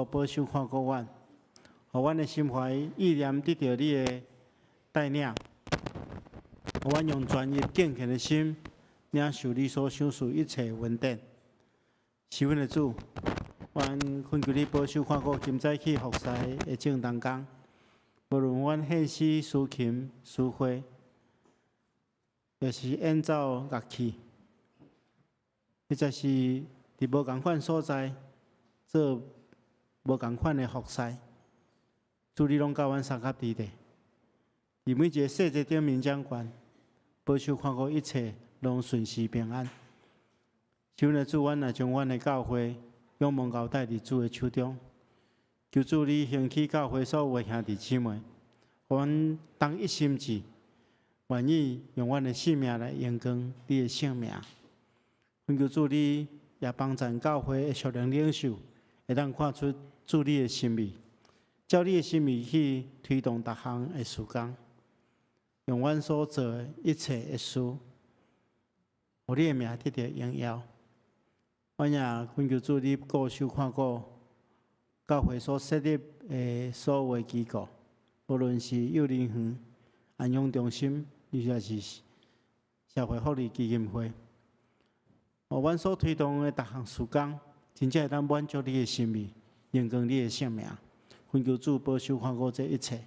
保守看顧阮，予阮的心懷意念得著你的帶領，予阮用專一敬虔的心領受你所賞賜一切恩典。是阮的主，阮懇求你保守看顧今早起服侍的眾同工，無論阮獻詩、司琴、司會，抑是演奏樂器，或者是佇無仝款所在做無仝款的服侍，主你攏佮阮相佮佇咧。佇每一個細節頂面掌權，保守看顧一切攏順時平安。是阮的主，阮也將阮的教會仰望交代佇主的手中，求主你興起教會所有的兄弟姊妹，予阮當一心志，願意用阮的性命來榮光你的聖名。懇求主你也幫贊教會的屬靈領袖，會當看出主你的心意，照你的心意去推動逐項的事工，用阮所做的一切的事，予你的名得著榮耀。阮也懇求主你顧守看顧教會所設立的所有的機構，無論是幼兒園、安養中心，抑或是社會福利基金會，予阮所推動的逐項事工，真正會當滿足你的心意，榮光你的聖名。懇求主保守看顧這一切，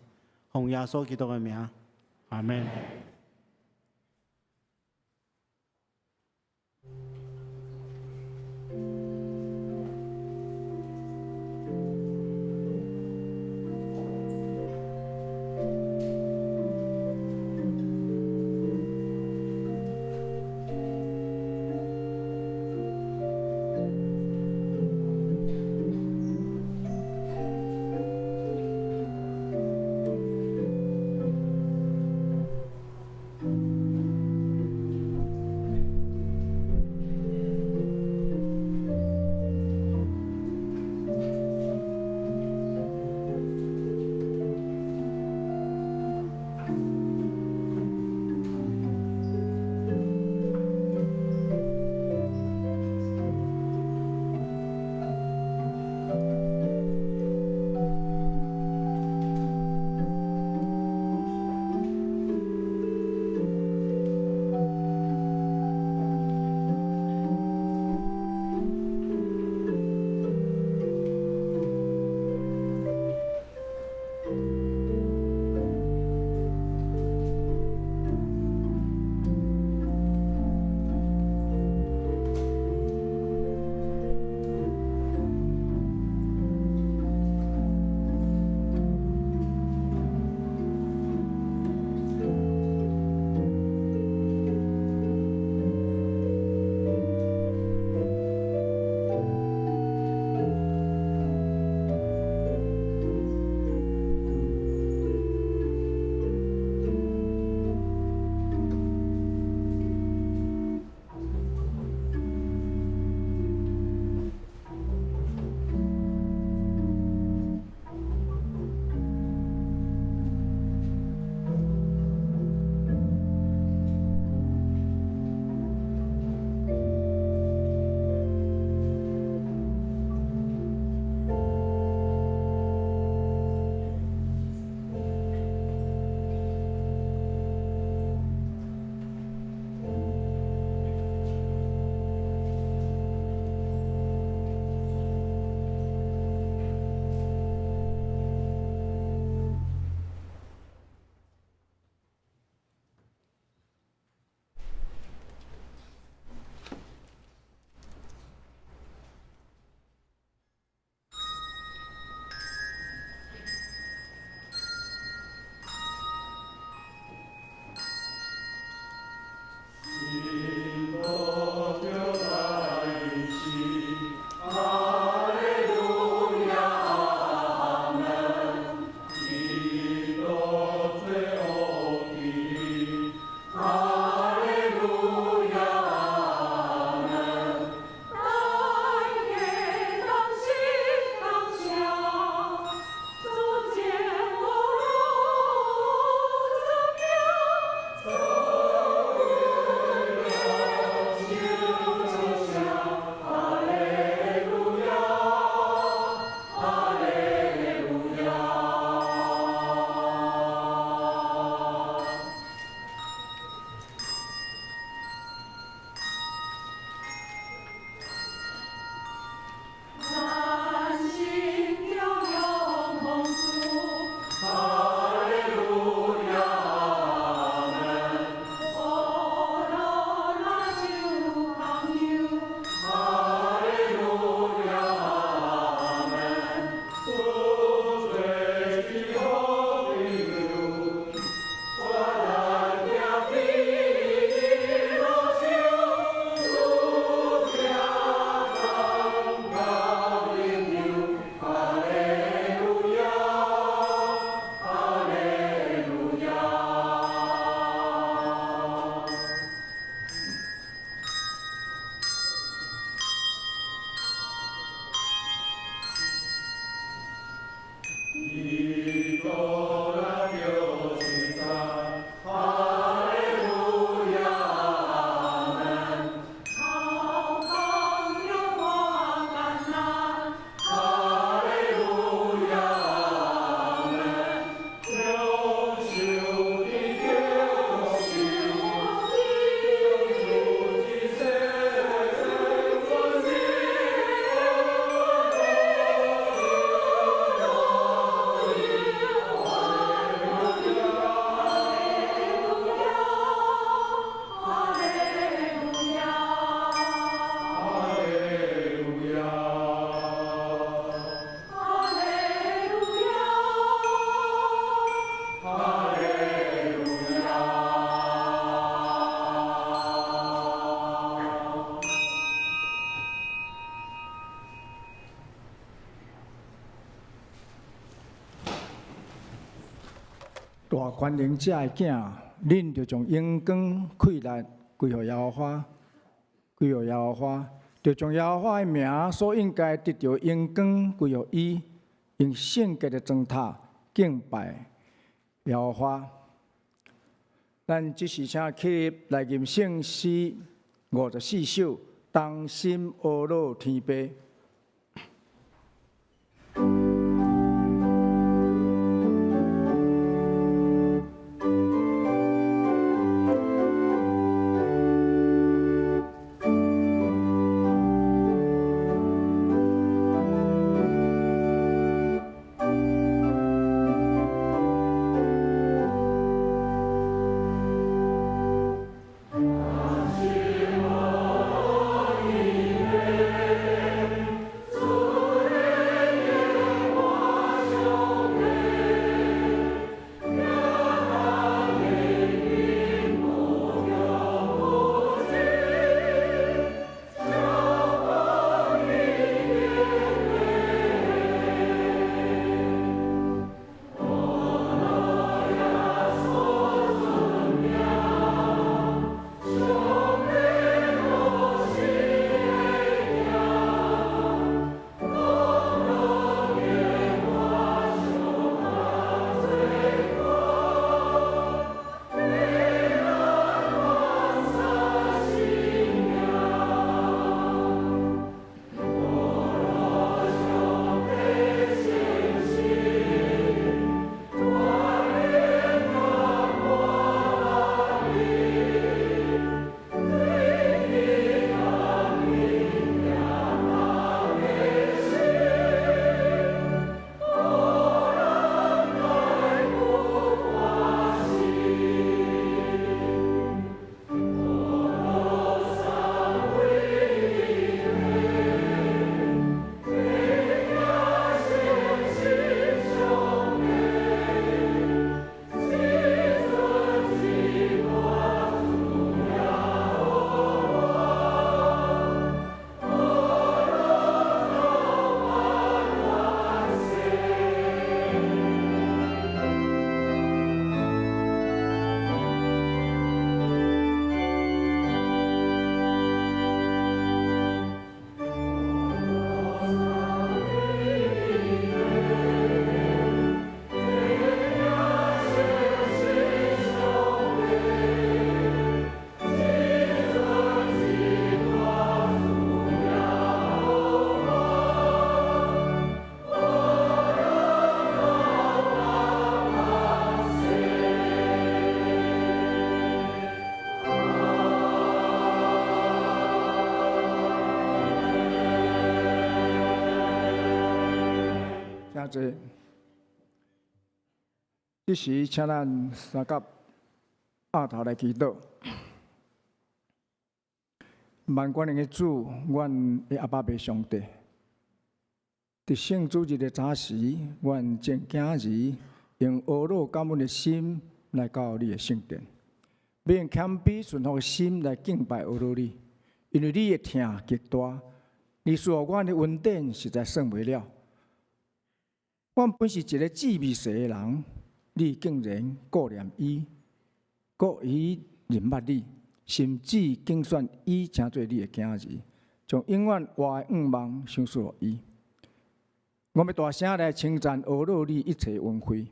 奉耶穌基督的名，阿門。大權能者的囝，恁著將榮光氣力歸予耶和華，歸予耶和華，著將耶和華的名所應該得著榮光歸予伊，用聖潔的燈塔敬拜耶和華。咱這時請起立來吟聖詩54首，同心阿樂天父。請坐。這時，請咱三甲額頭來祈禱。萬全能的主，阮的阿爸父上帝，佇聖主日的早時，阮眾囝兒用阿樂感恩的心來到你的聖殿，欲用謙卑順服的心來敬拜阿樂你，因為你的疼極大，你賜予阮的恩典實在算袂了。阮本是一个志未細的人，你竟然顧念伊，閣予伊認捌你，甚至揀選伊成做你的囝兒，將永遠活的願望賞賜予伊。我欲大聲來稱讚阿樂你一切恩惠。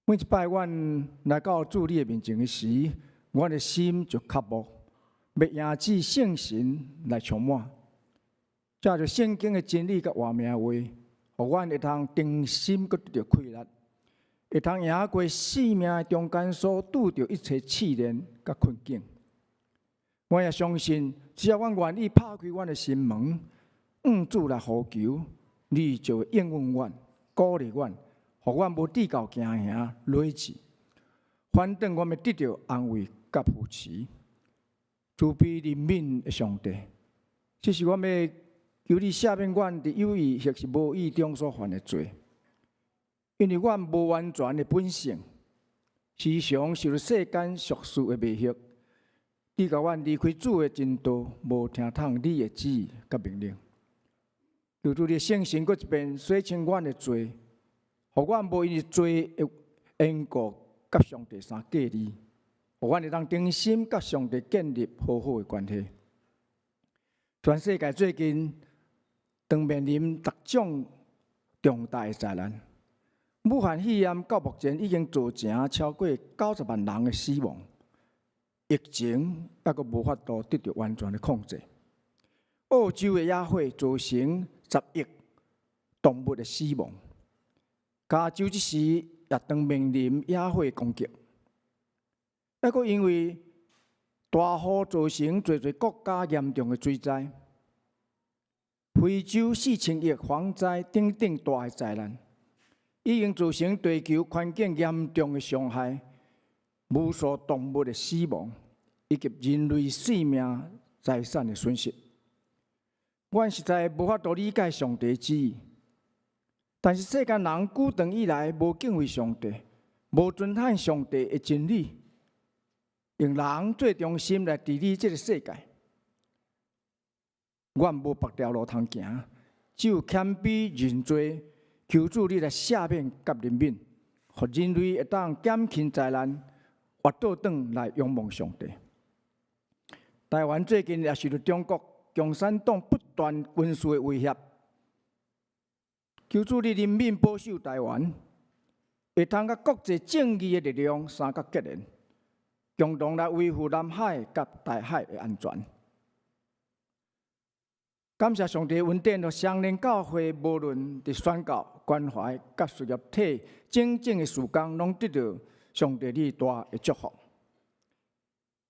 每一擺阮來到主你的面前的時，阮的心就渴慕，欲迎接聖神來充滿，藉著聖經的真理佮活命話，予阮會通重新閣得著氣力，會通贏過生命的中間所拄著一切試煉佮困境。我也相信，只要阮願意拍開阮的心門，向主來呼求，你就會應允阮、鼓勵阮，予阮無至到驚嚇累死，反轉阮欲得著安慰佮扶持。慈悲憐憫的上帝，這時阮欲求你赦免阮佇有意或是無意中所犯的罪，因為阮無完全的本性，時常受世間俗事的迷惑，致予阮離開主的真道，無聽從你的旨意佮命令。求主你聖神閣一遍洗清阮的罪，予阮無因為罪的緣故佮上帝相隔離，予阮會當重新佮上帝建立好好的關係。全世界最近當面臨逐種重大的災難，武漢肺炎到目前已經造成超過90萬人的死亡，疫情猶閣無法度得著完全的控制。澳洲的野火造成10億動物的死亡，加州這時也當面臨野火攻擊，猶閣因為大雨造成濟濟國家嚴重的水災，非洲4000億蝗災等等大的災難，已經造成地球環境嚴重的傷害，無數動物的死亡，以及人類性命財產的損失。阮實在無法度理解上帝旨意，但是世間人古長以來無敬畏上帝，無遵行上帝的真理，用人做中心來治理這个世界。阮無別條路通行，只有謙卑認罪，求主你來赦免佮憐憫，予人類會當減輕災難，活倒轉來仰望上帝。台灣最近也受著中國共產黨不斷軍事的威脅，求主你憐憫保守台灣，會通佮國際正義的力量相佮結連，共同來維護南海佮台海的安全。感謝上帝恩典，予雙連教會無論佇宣教、關懷、佮事業體種種的事工，攏得著上帝你大的祝福。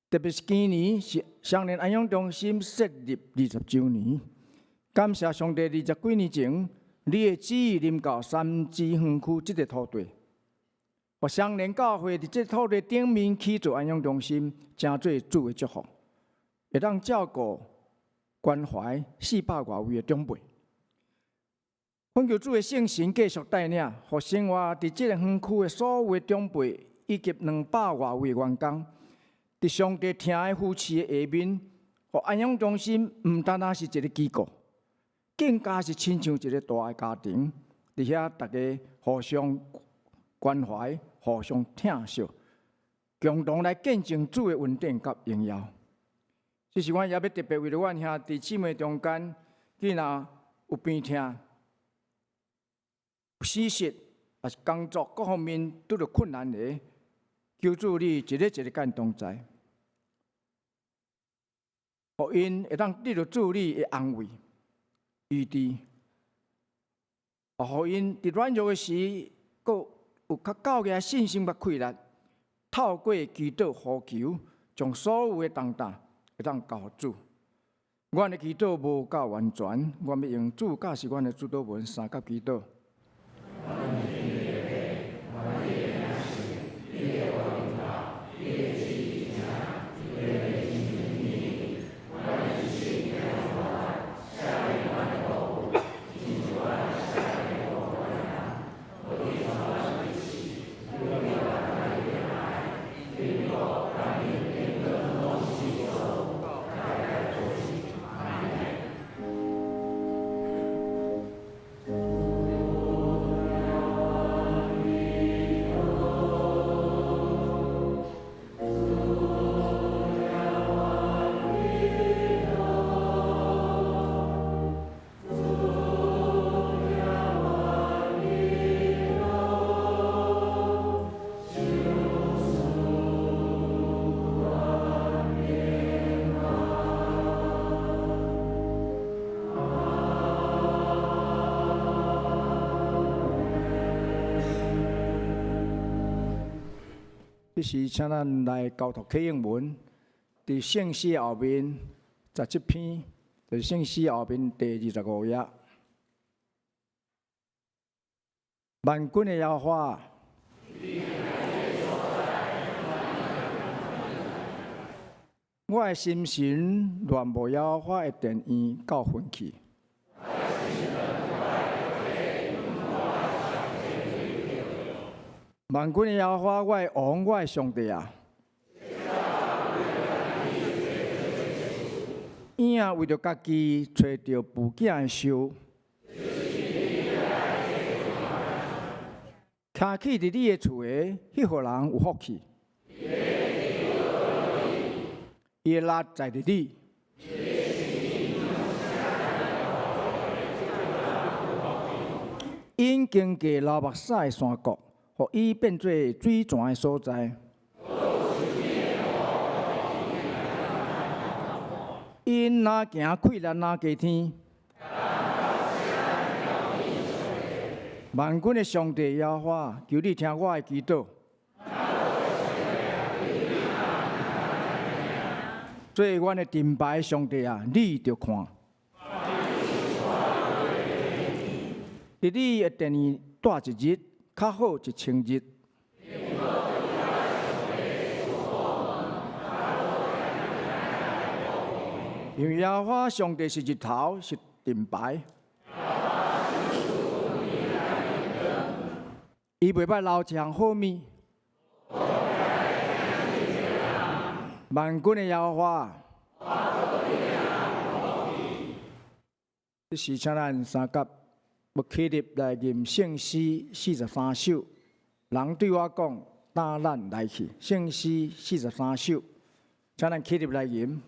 特別是今年是雙連安養中心設立20週年，感謝上帝20幾年前，你的旨意臨到三芝園區這个土地，予雙連教會佇這土地頂面起做安養中心，成做主的祝福，會當照顧關懷400外位的長輩。懇求主的聖神繼續帶領，予生活佇這个園區的所有的長輩以及200外位員工，佇上帝疼愛扶持的下面，予安養中心毋單單是一个機構，更加是親像一个大的家庭，佇遐逐家互相關懷、互相疼惜，共同來見證主的恩典佮榮耀。這是阮也欲特別為著阮兄弟姊妹中間，你若有病痛、有死失，抑是工作各方面拄著困難的，求主你一个一个佮𪜶同在，予𪜶會當得著主你的安慰、醫治，予𪜶佇軟弱的時，閣有較夠的信心佮氣力，透過祈禱呼求，將所有的重擔會當交予主。阮的祈禱無夠完全，阮欲用主教示阮的主禱文相佮祈禱。這時，請咱來交託啟應文，佇聖詩後面17篇，就是聖詩後面第25頁。萬軍的耶和華，我的心神戀慕耶和華的殿院到昏去。萬軍的耶和華，我的王，我的上帝啊！嬰仔為著家己揣著哺囝的泅，牽徛起佇你的厝的彼戶人有福氣。伊的力在佇你。𪜶經過流目屎的山谷，予伊變做水泉的所在。𪜶若行困難若加天，萬軍的上帝耶和華，求你聽我的祈禱。做阮的盾牌上帝啊，你著看。佇你的殿裡蹛一日，較好一千日。因為耶和華上帝是日頭，是盾牌。伊袂歹留一項好物。萬軍的耶和華，這時請咱三甲欲起立來吟聖詩43首。人對我講，帶咱來去。聖詩43首，請咱起立來吟。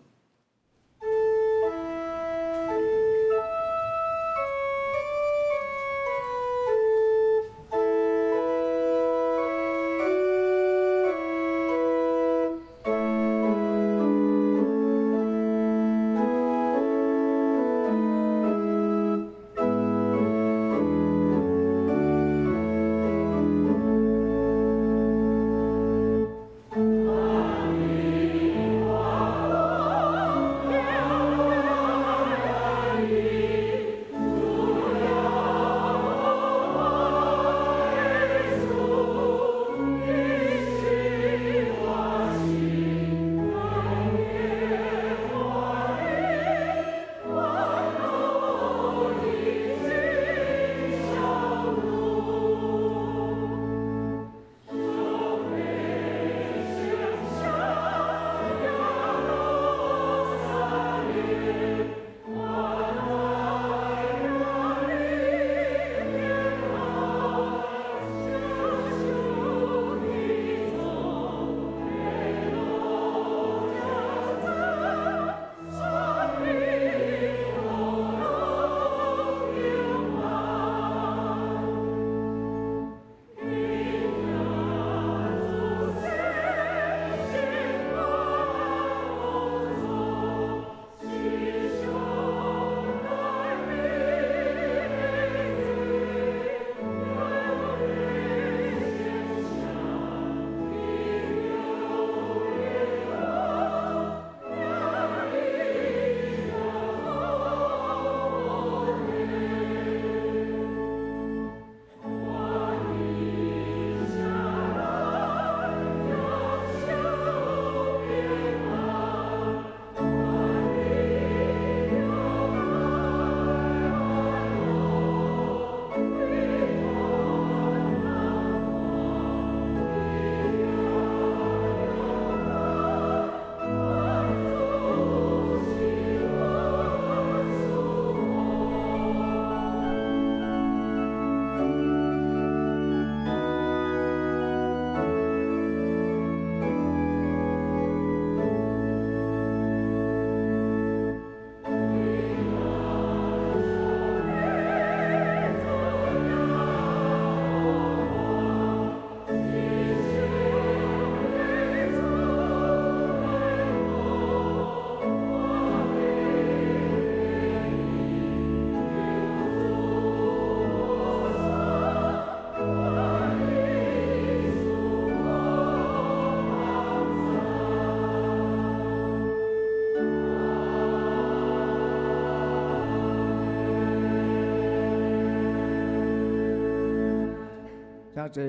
請坐，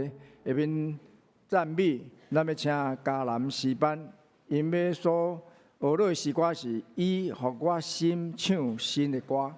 下面讚美，咱欲請嘉南詩班，𪜶欲所學落的詩歌是伊予我心唱新的歌。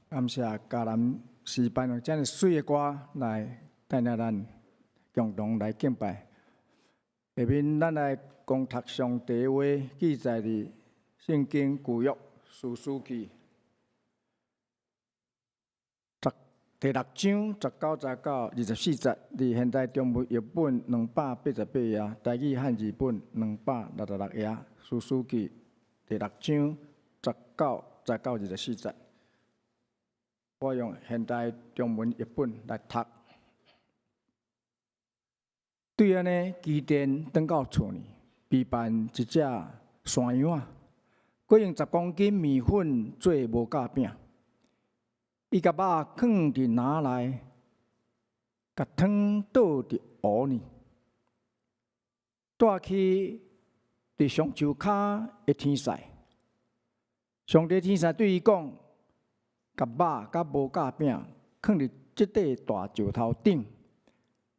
感謝迦南詩班用遮爾媠的歌來帶領咱共同來敬拜。下面咱來講讀上帝話，記載佇聖經舊約士師記第六章19節到24節，佇現代中文譯本288頁，台語漢字本266頁。士師記第六章19節到24節，我用現代中文譯本來讀。對按呢，基甸轉到厝呢，備辦一隻山羊仔，閣用10公斤麵粉做無酵餅。伊共肉囥佇籃內，共湯倒佇壺呢，帶去佇松樹跤的天使。上帝天使對伊講：共肉佮無酵餅囥佇這塊大石頭頂，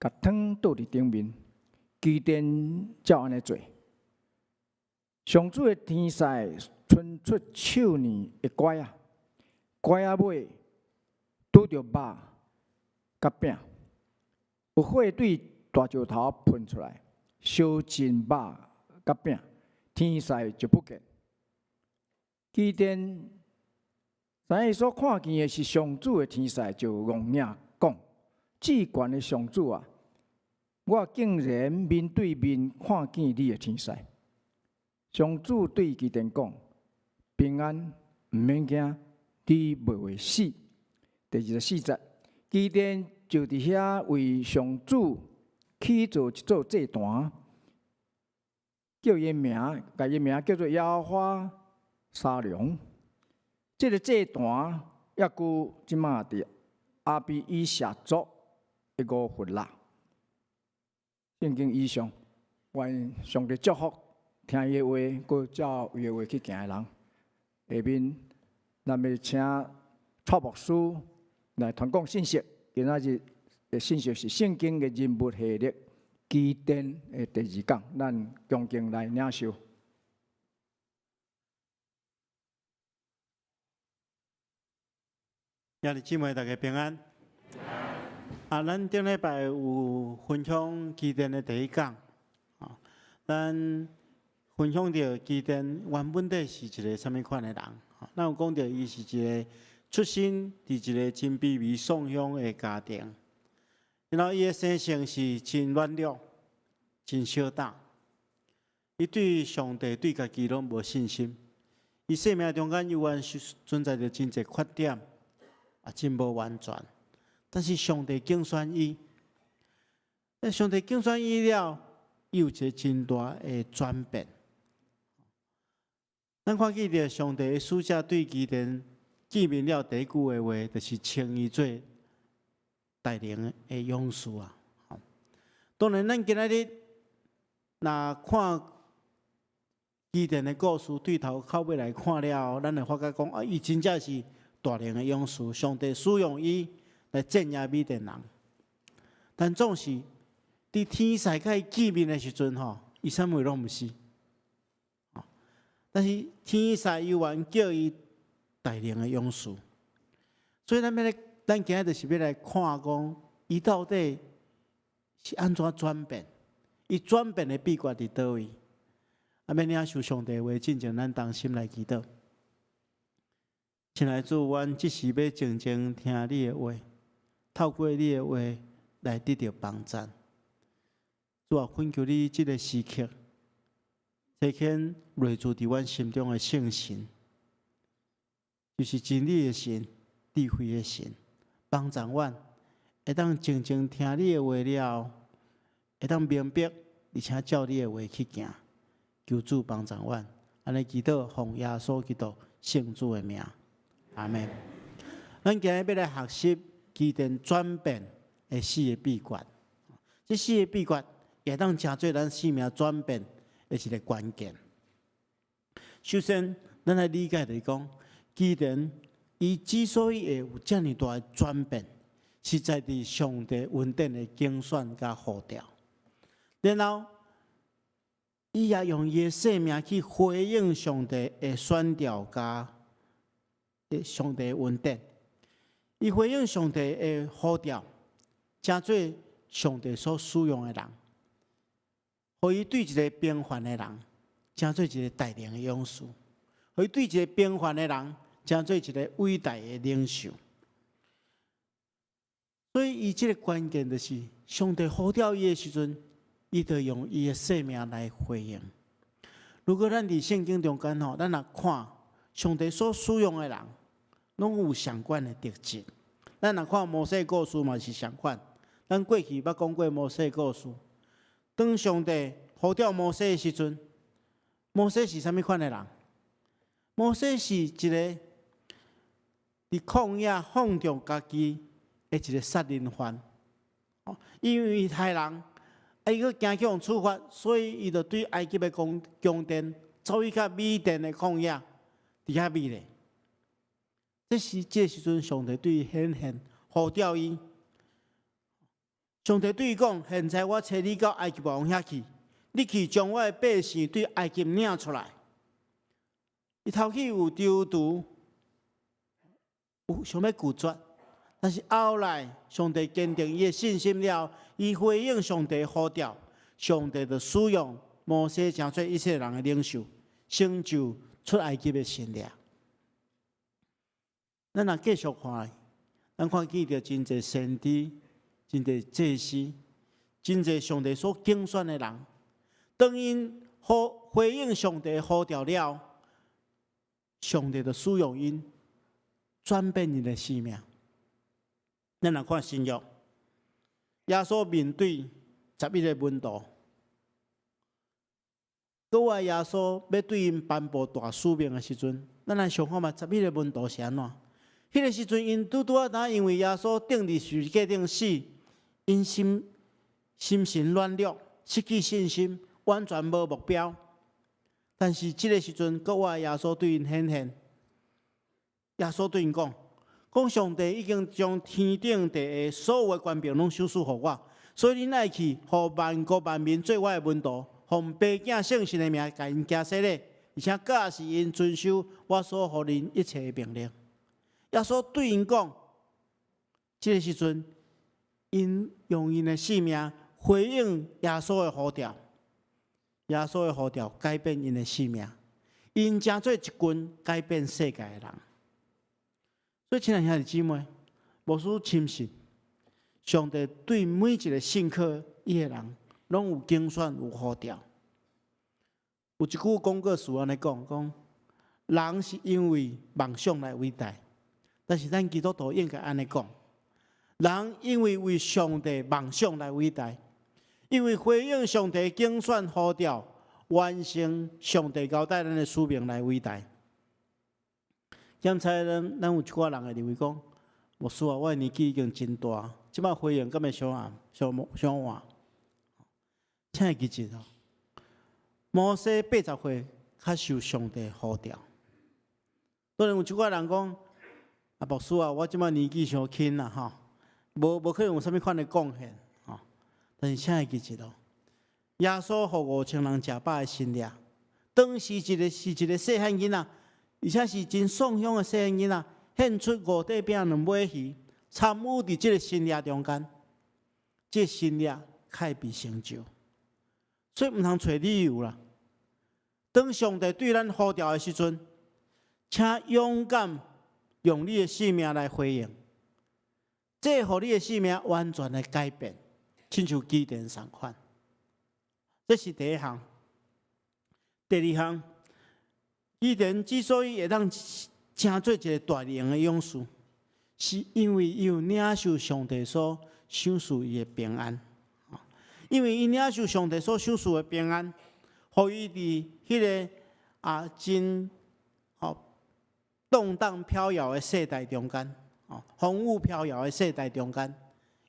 共湯倒佇頂面。基甸照按呢做。上主的天使伸出手呢的拐仔，拐仔尾拄著肉佮餅，有火對大石頭噴出來，燒盡肉佮餅，天使就不見。基甸知影伊所看見的是上主的天使，就戇領講：至懸的上主啊，我竟然面對面看見你的天使。上主對基甸講：平安，毋免驚，你袂會死。第24節，基甸就佇遐為上主起造一座祭壇，叫伊名，共伊名叫做耶和華沙龍。這个祭壇猶閣這馬佇亞比以謝族的俄弗拉。聖經以上，願上帝祝福聽伊的話，閣照伊的話去行的人。下面咱欲請蔡牧師來傳講信息。今仔日的信息是聖經的人物系列基甸的第二講，咱恭敬來領受。兄弟姊妹，大家平安。啊，咱頂禮拜有分享基甸的第一講，啊，咱分享著基甸原本底是一個啥物款的人。咱有講著伊是一個出身佇一個真卑微喪鄉的家庭，然後伊的生性是真軟弱、真小膽，伊對上帝、對家己攏無信心，伊生命中間猶原是存在著真濟缺點，啊，真無完全。但是上帝揀選伊，那上帝揀選伊了，伊有一個真大的轉變。咱看見著上帝的使者對基甸見面了，第一句的話就是稱伊做大能的勇士啊！當然，咱今仔日若看基甸的故事，對頭到尾來看了後，咱會發覺講啊，伊真正是大能的勇士，上帝使用伊來鎮壓米甸人。但總是佇天使共伊見面的時陣吼，伊啥物攏毋是。但是天使猶原叫伊大能的勇士，所以咱欲來，咱今仔就是欲來看講，伊到底是按怎轉變？伊轉變的秘訣佇佗位？啊，欲領受上帝的話，進前咱同心來祈禱。親愛的主，阮這時欲靜靜聽你的話，透過你的話來得著幫贊。主啊，懇求你這个時刻，差遣內住佇阮心中的聖神，就是真理的神、智慧的神，幫助阮會當靜靜聽你的話了後，會當明白，而且照你的話去行。求主幫助阮，按呢祈禱，奉耶穌基督聖主的名，阿們。咱今日欲來學習基甸轉變的四个秘訣。這四个秘訣會當成做咱生命轉變的一个關鍵。首先，咱來理解就是講，基甸伊之所以會有遮爾大的轉變，實在佇上帝恩典的揀選佮呼召。然後，伊也用伊的生命去回應上帝的選召佮上帝的恩典。伊回應上帝的呼召，成做上帝所使用的人，予伊對一个平凡的人，成做一个大能的勇士；予伊對一个平凡的人，成做一个偉大的領袖。所以，伊這个關鍵就是，上帝呼召伊的時陣，伊就用伊的生命來回應。如果咱佇聖經中間吼，咱若看上帝所使用的人，攏有相仝的特質。咱若看摩西故事嘛是相仝。咱過去捌講過摩西故事。當上帝呼召摩西的時陣，摩西是啥物款的人？摩西是一个佇曠野放縱家己的一个殺人犯。因為伊殺人，啊，伊閣驚去予處罰，所以伊就對埃及的宮殿走去較米甸的曠野，佇遐秘咧。這是這个時陣，上帝對伊顯現，呼召伊。上帝對伊講：現在我差你到埃及王遐去，你去將我的百姓對埃及領出來。伊頭去有躊躇，有想欲拒絕，但是後來上帝堅定伊的信心了，伊回應上帝呼召，上帝就使用摩西成做以色列人的領袖，成就出埃及的神蹟。咱若繼續看，咱看見著真濟先知、真濟祭司、真濟上帝所揀選的人，當𪜶回應上帝呼召了，上帝就使用𪜶轉變𪜶的生命。咱來看新約，耶穌面對11個門徒，閣有耶穌欲對𪜶頒布大使命的時陣，咱來想看覓十一個門徒是按怎？彼个時陣，𪜶拄拄仔呾因為耶穌釘佇十字架頂死，𪜶心神軟弱，失去信心，完全無目標。但是這个時陣，閣有耶穌對𪜶顯現，耶穌對𪜶講：講上帝已經將天頂地下所有的權柄攏賞賜予我，所以恁愛去，予萬國萬民做我的門徒，奉父子聖神的名，共𪜶行洗禮，而且教示𪜶遵守我所予恁一切的命令。耶穌對𪜶講，這个時陣，𪜶用𪜶的性命回應耶穌的呼召，耶穌的呼召改變𪜶的性命，𪜶成做一群改變世界的人。所以，親愛兄弟姊妹，牧師深信，上帝對每一个信靠伊的人，攏有揀選、有呼召。有一句廣告詞按呢講，講人是因為夢想來偉大。但是咱基督徒應該按呢講，人因為為上帝夢想來偉大，因為回應上帝揀選呼召，完成上帝交代咱的使命來偉大。檢查咱有一寡人會認為講，牧師啊，我的年紀已經真大，這擺回應敢會傷暗傷傷晚？請會記得哦，摩西80歲較受上帝呼召。當然有一寡人講，啊，牧師啊，我這擺年紀傷輕啦，吼，無可能有啥物款的貢獻，吼。但是請會記得哦，耶穌予5000人食飽的神蹟，當時一個細漢囡仔，而且是真爽鄉的細漢囡仔，獻出五塊餅兩尾魚，參與佇這个神蹟中間，這个神蹟較會被成就。所以毋通揣理由啦。當上帝對咱呼召的時陣，請勇敢用你的性命來回應，這會予你的性命完全的改變，親像基甸仝款。這是第一項。第二項，基甸之所以會當成做一个大能的勇士，是因為伊有領受上帝所賞賜伊的平安。因為伊領受上帝所賞賜的平安，予伊佇彼个真動盪飄搖的世代中間，風雨飄搖的世代中間，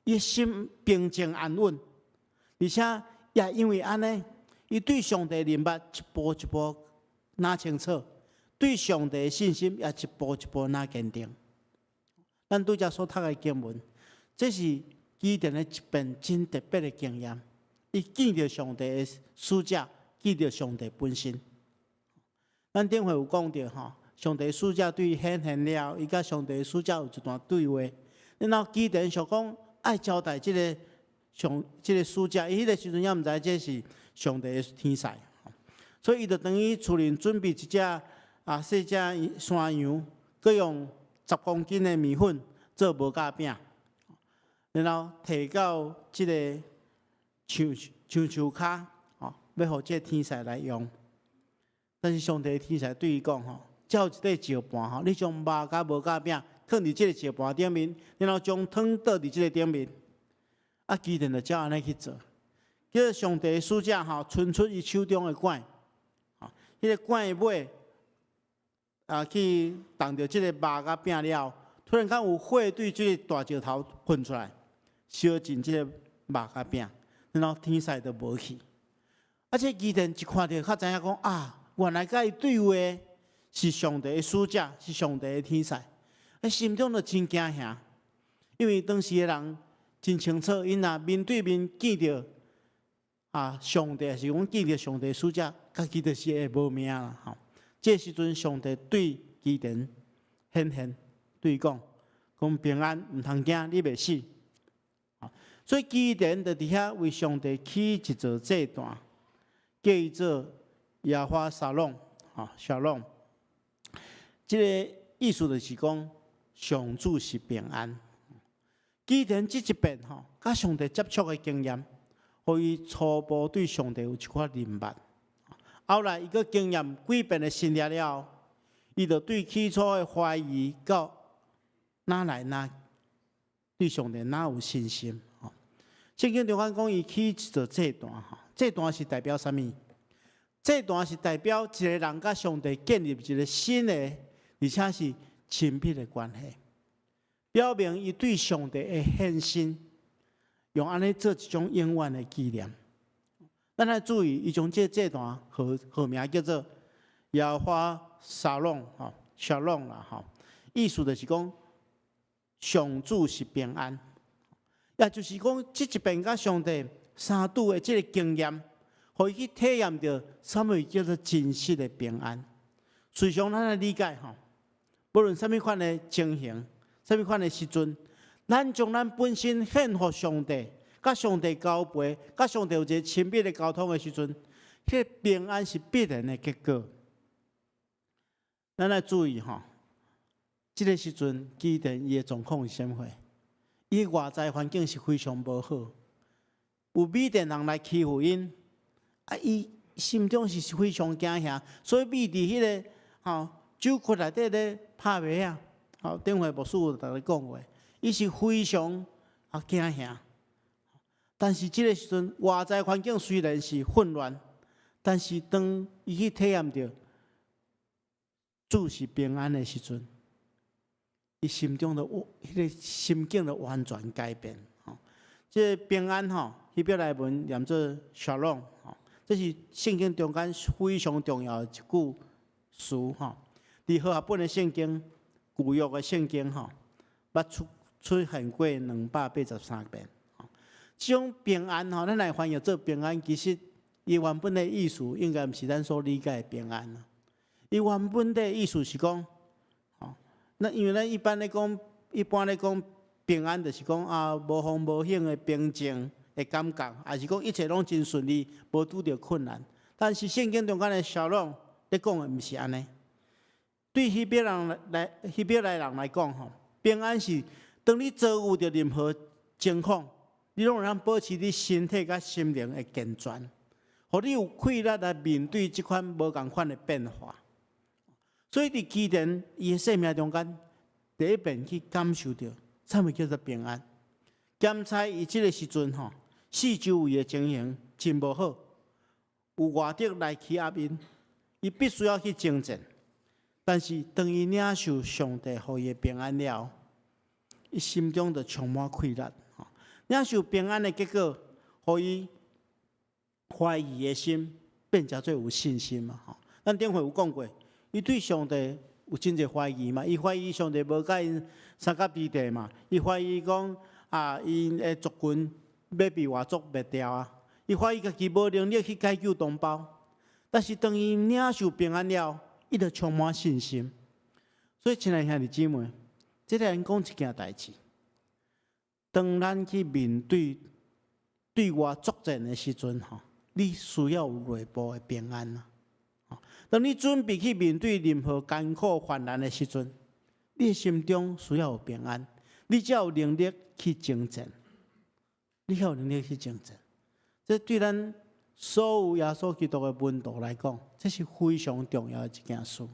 伊心平靜安穩，而且也因為按呢，伊對上帝認捌一步一步若清楚，對上帝的信心也一步一步若堅定。咱拄才所讀的經文，這是基甸的一遍真特別的經驗。伊見著上帝的使者，見著上帝本身。咱頂回有講著吼，上帝使者對伊顯現了，伊佮上帝使者有一段對話。然後基甸想講愛招待這个上這个使者，伊彼个時陣猶毋知這是上帝的天使，所以伊就轉去厝裡準備一隻細隻山羊，閣用10公斤的麵粉做無酵餅，然後提到這个樹樹樹跤，吼，欲予這个天使來用。但是上帝的天使對伊講吼，這有一塊石盤吼，你將肉佮無酵餅囥佇這个石盤頂面，然後將湯倒佇這个頂面。啊，基甸就照按呢去做。這个上帝的使者吼，伸出伊手中的拐，吼，彼个拐尾去觸著這个肉佮餅了，突然間有火對這个大石頭噴出來，燒盡這個肉佮餅，然後天使就無去。啊，這基甸一看著，才知影講啊，原來佮伊對話是上帝的使者，是上帝的天使。啊，心中就真驚嚇，因為當時的人真清楚，𪜶若面對面見著上帝，是講見著上帝使者，家己就是會無命啦。吼，這時陣上帝對基甸顯現，對伊講，講平安，毋通驚，你袂死。所以基甸就佇遐為上帝起一座祭壇，叫伊做耶和華沙龍，吼，沙龍。這个意思就是講，上主是平安。基甸這一遍吼，佮上帝接觸的經驗，予伊初步對上帝有一寡認捌。後來伊閣經驗幾遍的神蹟了後，伊就對起初的懷疑到哪來哪對上帝哪有信心？吼，聖經中間講伊起一座祭壇，吼，祭壇是代表啥物？祭壇是代表一个人佮上帝建立一个新的，而且是親密的關係，表明伊對上帝的獻身，用按呢做一種永遠的紀念。咱來注意，伊將這個祭壇號號名叫做耶和華沙龍，吼，沙龍啦，吼，意思就是講上主是平安，也就是講這一遍佮上帝相拄的這个經驗，予伊去體驗著啥物叫做真實的平安。事實上，咱來理解吼，無論啥物款的情形，啥物款的時陣，咱將咱本身獻予上帝，佮上帝交陪，佮上帝有一个親密的溝通的時陣，彼个平安是必然的結果。咱來注意吼，這个時陣基甸伊的狀況是啥物貨？伊外在環境是非常無好，有米甸人來欺負𪜶，啊，伊心中是非常驚嚇，所以覕佇彼个吼酒窟內底咧拍馬仔。吼，頂回牧師有逐家講過，伊是非常驚嚇。但是這个時陣外在環境雖然是混亂，但是當伊去體驗著主是平安的時陣，伊心中的彼个心境就完全改變。吼，這个平安吼，希伯來文念做 shalom 吼，這是聖經中間非常重要的一句詞吼。佇和合本的聖經、舊約的聖經吼，捌出現過283遍。這種平安吼，咱來翻譯做平安，其實伊原本的意思應該毋是咱所理解的平安。伊原本的意思是講，吼，那因為咱一般咧講，一般咧講平安，就是講啊，無風無險的平靜的感覺，抑是講一切攏真順利，無拄著困難。但是聖經中間的沙龍咧講的毋是按呢。對希伯來人來講，吼，平安是當你遭遇著任何情況，你攏會當保持你身體佮心靈的健全，予你有氣力來面對這款無仝款的變化。所以佇基甸伊的生命中間，第一遍去感受著啥物叫做平安。兼差伊這个時陣吼，四周圍的情形真無好，有外敵來欺壓𪜶，伊必須要去征戰。但是當伊領受上帝予伊的平安了，伊心中就充滿氣力。領受平安的結果，予伊懷疑的心變成做有信心嘛。吼，咱頂回有講過，伊對上帝有真濟懷疑嘛，伊懷疑上帝無佮𪜶相佮佇地嘛，伊懷疑講啊，𪜶的族群欲被外族滅掉啊，伊懷疑家己無能力去解救同胞。但是當伊領受平安了，伊就充滿信心。所以，親愛兄弟姊妹，這個人講一件代誌。當咱去面對對外作戰的時陣，吼，你需要有內部的平安啊。當你準備去面對任何艱苦患難的時陣，你的心中需要有平安，你才有能力去征戰。你才有能力去征戰。這對咱所有耶穌基督的門徒來講，這是非常重要的一件事。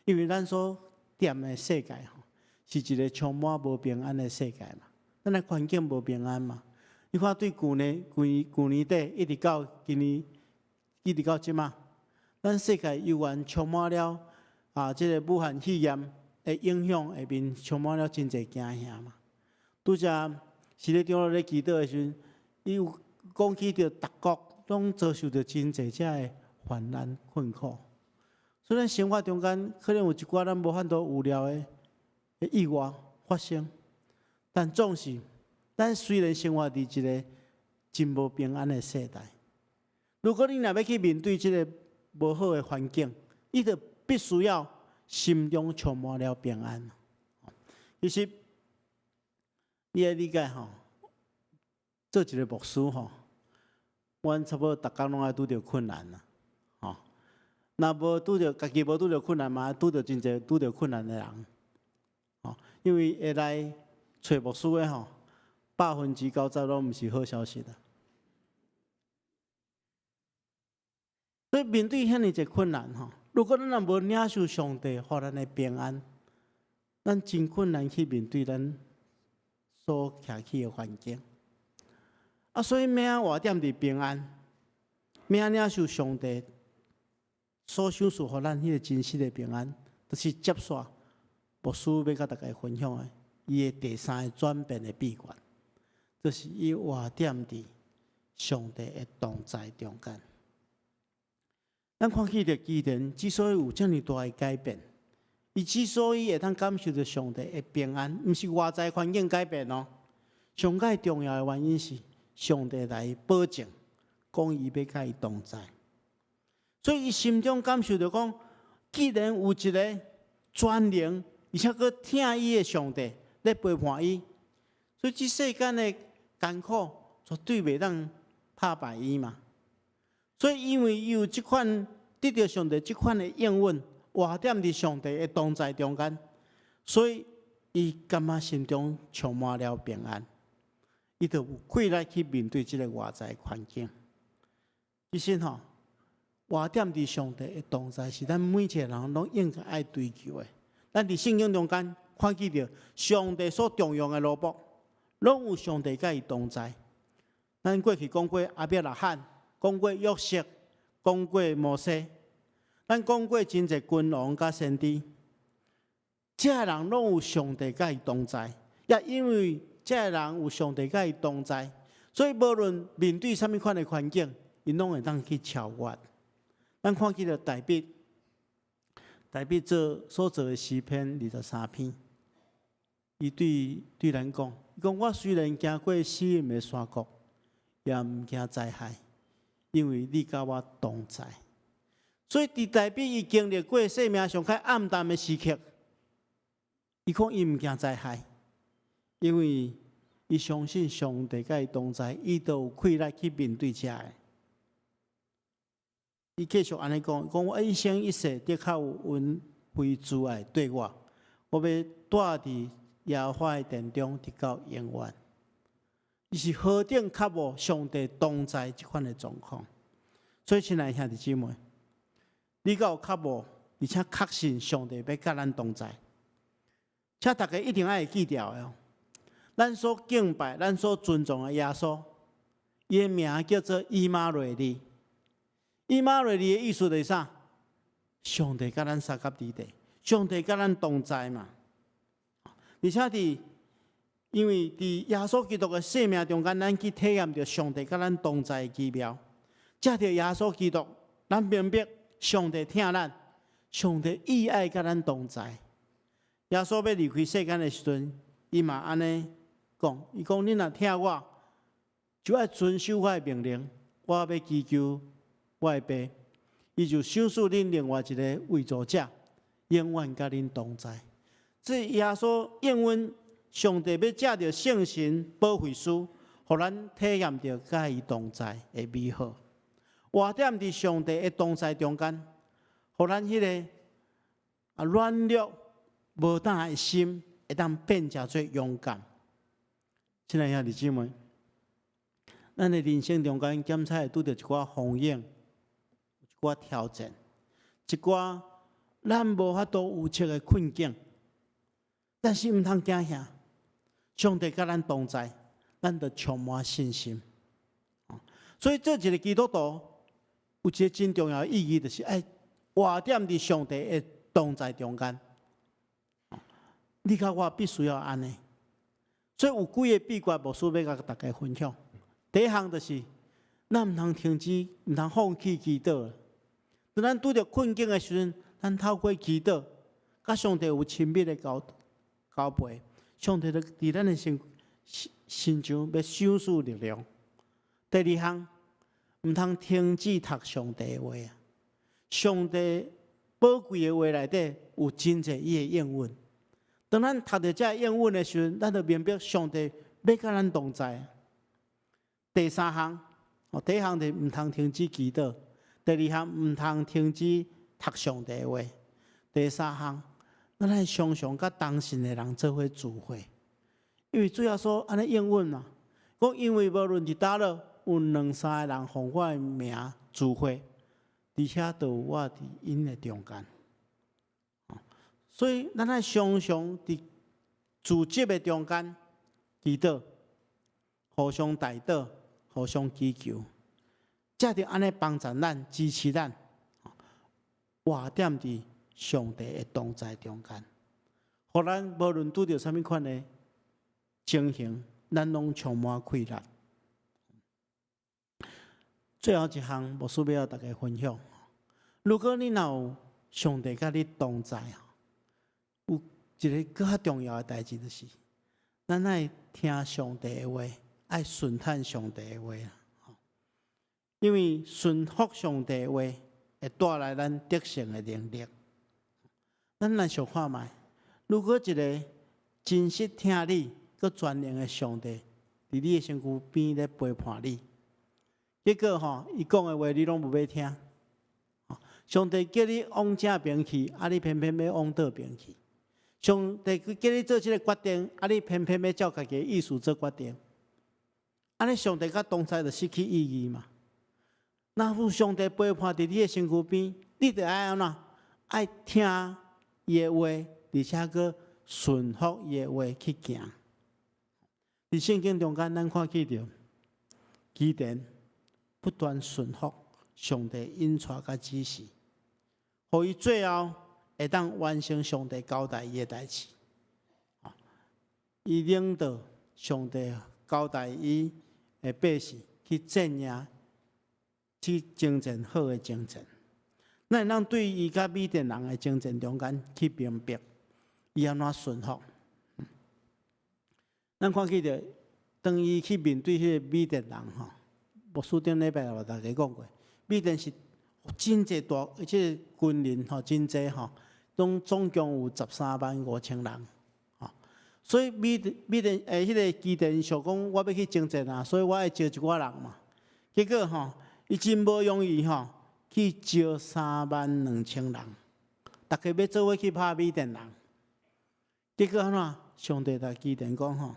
因為咱所踮的世界吼，是一個充滿無平安的世界嘛。咱的環境無平安嘛。你看，對舊年、舊年、舊年底一直到今年，一直到這馬，咱世界猶原充滿了啊，這個武漢肺炎的影響下面，充滿了真濟驚嚇嘛。拄才是咧長老咧祈禱的時陣，伊有講起著逐國攏遭受著真濟這个患難困苦。所以咱生活中間可能有一寡咱無法度預料的意外發生，但總是咱雖然生活佇一個真無平安的世代，如果你若欲去面對這个無好的環境，你就必須要心中充滿了平安。其實你愛理解吼，做一個牧師吼，阮差不多逐工攏愛拄著困難啦，吼。若無拄著家己無拄著困難嘛，拄著真濟拄著困難的人，吼。因為會來揣牧師的吼，90%攏毋是好消息啦。所以面對遐爾濟困難吼，如果咱若無領受上帝予咱的平安，咱真困難去面對咱所徛起的環境。啊，所以欲按怎活踮佇平安，欲按怎領受上帝所賞賜予咱彼个真實的平安，就是接續牧師欲佮大家分享的，伊的第三个轉變的秘訣，就是伊活踮佇上帝的同在中間。咱看見著基甸之所以有遮爾大的改變，伊之所以會當感受著上帝的平安，毋是外在環境改變哦。上蓋重要的原因是上帝來保證，講伊欲佮伊同在，所以伊心中感受著講，既然有一个全能，而且閣疼伊的上帝咧陪伴伊，所以這世間的艱苦絕對袂當拍敗伊嘛。所以因為伊有這款得著上帝這款的應允，活踮佇上帝的同在中間，所以伊感覺心中充滿了平安，伊就有氣力去面對這个外在環境。其實吼，活踮佇上帝的同在是咱每一个人攏應該愛追求的。咱佇聖經中間看見著上帝所重用的奴僕，攏有上帝佮伊同在。咱過去講過亞伯拉罕，講過約瑟，講過摩西，咱講過真濟君王佮先知，這个人攏有上帝佮伊同在，也因為這个人有上帝佮伊同在，所以無論面對啥物款的環境，𪜶攏會當去超越。咱看見著大衛，大衛做所做的詩篇23篇，伊對對咱講，伊講我雖然行過死蔭的山谷，也毋驚災害，因為你佮我同在。所以佇大衛伊經歷過生命上較暗淡的時刻，伊講伊毋驚災害，因為伊相信上帝佮伊同在，伊就有氣力去面對這个。伊繼續按呢講，講我一生一世的確有恩惠慈愛對我，我欲蹛佇耶和華的殿中，直到永遠。伊是何等渴慕上帝同在這款的狀況。所以，親愛的兄弟姊妹，你敢有渴慕，而且確信上帝欲佮咱同在？請大家一定愛會記著的哦。咱所敬拜、咱所尊重的耶穌，伊的名叫做以馬內利。以馬內利的意思就是啥？上帝佮咱相佮佇咧，上帝佮咱同在嘛。而且佇因為佇耶穌基督的生命中間，咱去體驗著上帝佮咱同在的奇妙。藉著耶穌基督，咱明白上帝疼咱，上帝意愛佮咱同在。耶穌欲離開世間的時陣，伊嘛按呢講：伊講，恁若疼我，就愛遵守我的命令。我欲祈求我的爸，伊就賞賜恁另外一个慰助者，永遠佮恁同在。這耶穌應允上帝欲藉著聖神保惠師，予咱體驗著佮伊同在的美好。活踮佇上帝的同在中間，予咱彼个軟弱無膽的心，會當變成做勇敢。親愛兄弟姊妹，咱的人生中間，檢採會拄著一寡風湧，一寡挑戰，一寡咱無法度預測的困境，但是毋通驚嚇，上帝佮咱同在，咱就充滿信心。所以做一個基督徒，有一個真重要的意義，就是愛活踮佇上帝的同在中間。你佮我必須要按呢。所以有幾个秘訣，牧師欲共大家分享。第一項就是，咱毋通停止，毋通放棄祈禱。當咱拄著困境的時陣，咱透過祈禱，佮上帝有親密的交交陪，上帝就佇咱的身身上欲賞賜力量。第二項，毋通停止讀上帝的話啊！上帝寶貴的話內底有真濟伊的應允。當咱讀著這應允的時陣，咱就明白上帝欲佮咱同在。第三項，哦，第一項就毋通停止祈禱；第二項，毋通停止讀上帝的話；第三項，咱愛常常佮同信的人做伙聚會，因為主耶穌按呢應允嘛，講因為無論佇佗落有兩三個人奉我的名聚會，佇遐就有我佇𪜶的中間。所以，咱愛常常佇聚集的中間祈禱，互相代禱，互相祈求，才著按呢幫助咱、支持咱，活踮佇上帝的同在中間，予咱無論拄著啥物款的情形，咱攏充滿氣力。最後一項，牧師欲共大家分享。如果你若有上帝佮你同在，有一个閣較重要的代誌，就是咱愛聽上帝的話，愛順從上帝的話。因為順服上帝的話，會帶來咱得勝的能力。咱來想看覓，如果一个真實疼你、閣全能的上帝，佇你的身軀邊咧陪伴你，結果吼，伊講的話你攏無欲聽。上帝叫你往正邊去，啊，你偏偏欲往倒邊去。上帝叫你做這个決定，啊，你偏偏欲照家己的意思做決定。按呢，上帝佮同在就失去意義嘛。若有上帝陪伴佇你的身軀邊，你就愛按怎？愛聽伊的話，而且閣順服伊的話去行。佇聖經中間，咱看見著基甸不斷順服上帝引帶佮指示，予伊最後會當完成上帝交代伊的代誌。伊領導上帝交代伊的百姓去戰贏、去征戰好的征戰。咱會當對伊佮米甸人的征戰中間去明白，伊按怎順服。咱看見著，當伊去面對彼个米甸人吼，牧師頂禮拜有逐家講過，米甸是真濟大，這個軍人吼真濟吼，攏總共有13萬5千人，吼。所以米米甸欸，彼個基甸想講，我欲去征戰啊，所以我愛招一寡人嘛。結果吼，伊真無容易吼，去招3萬2千人，逐家欲做伙去拍米甸人。結果按怎？上帝共基甸講吼，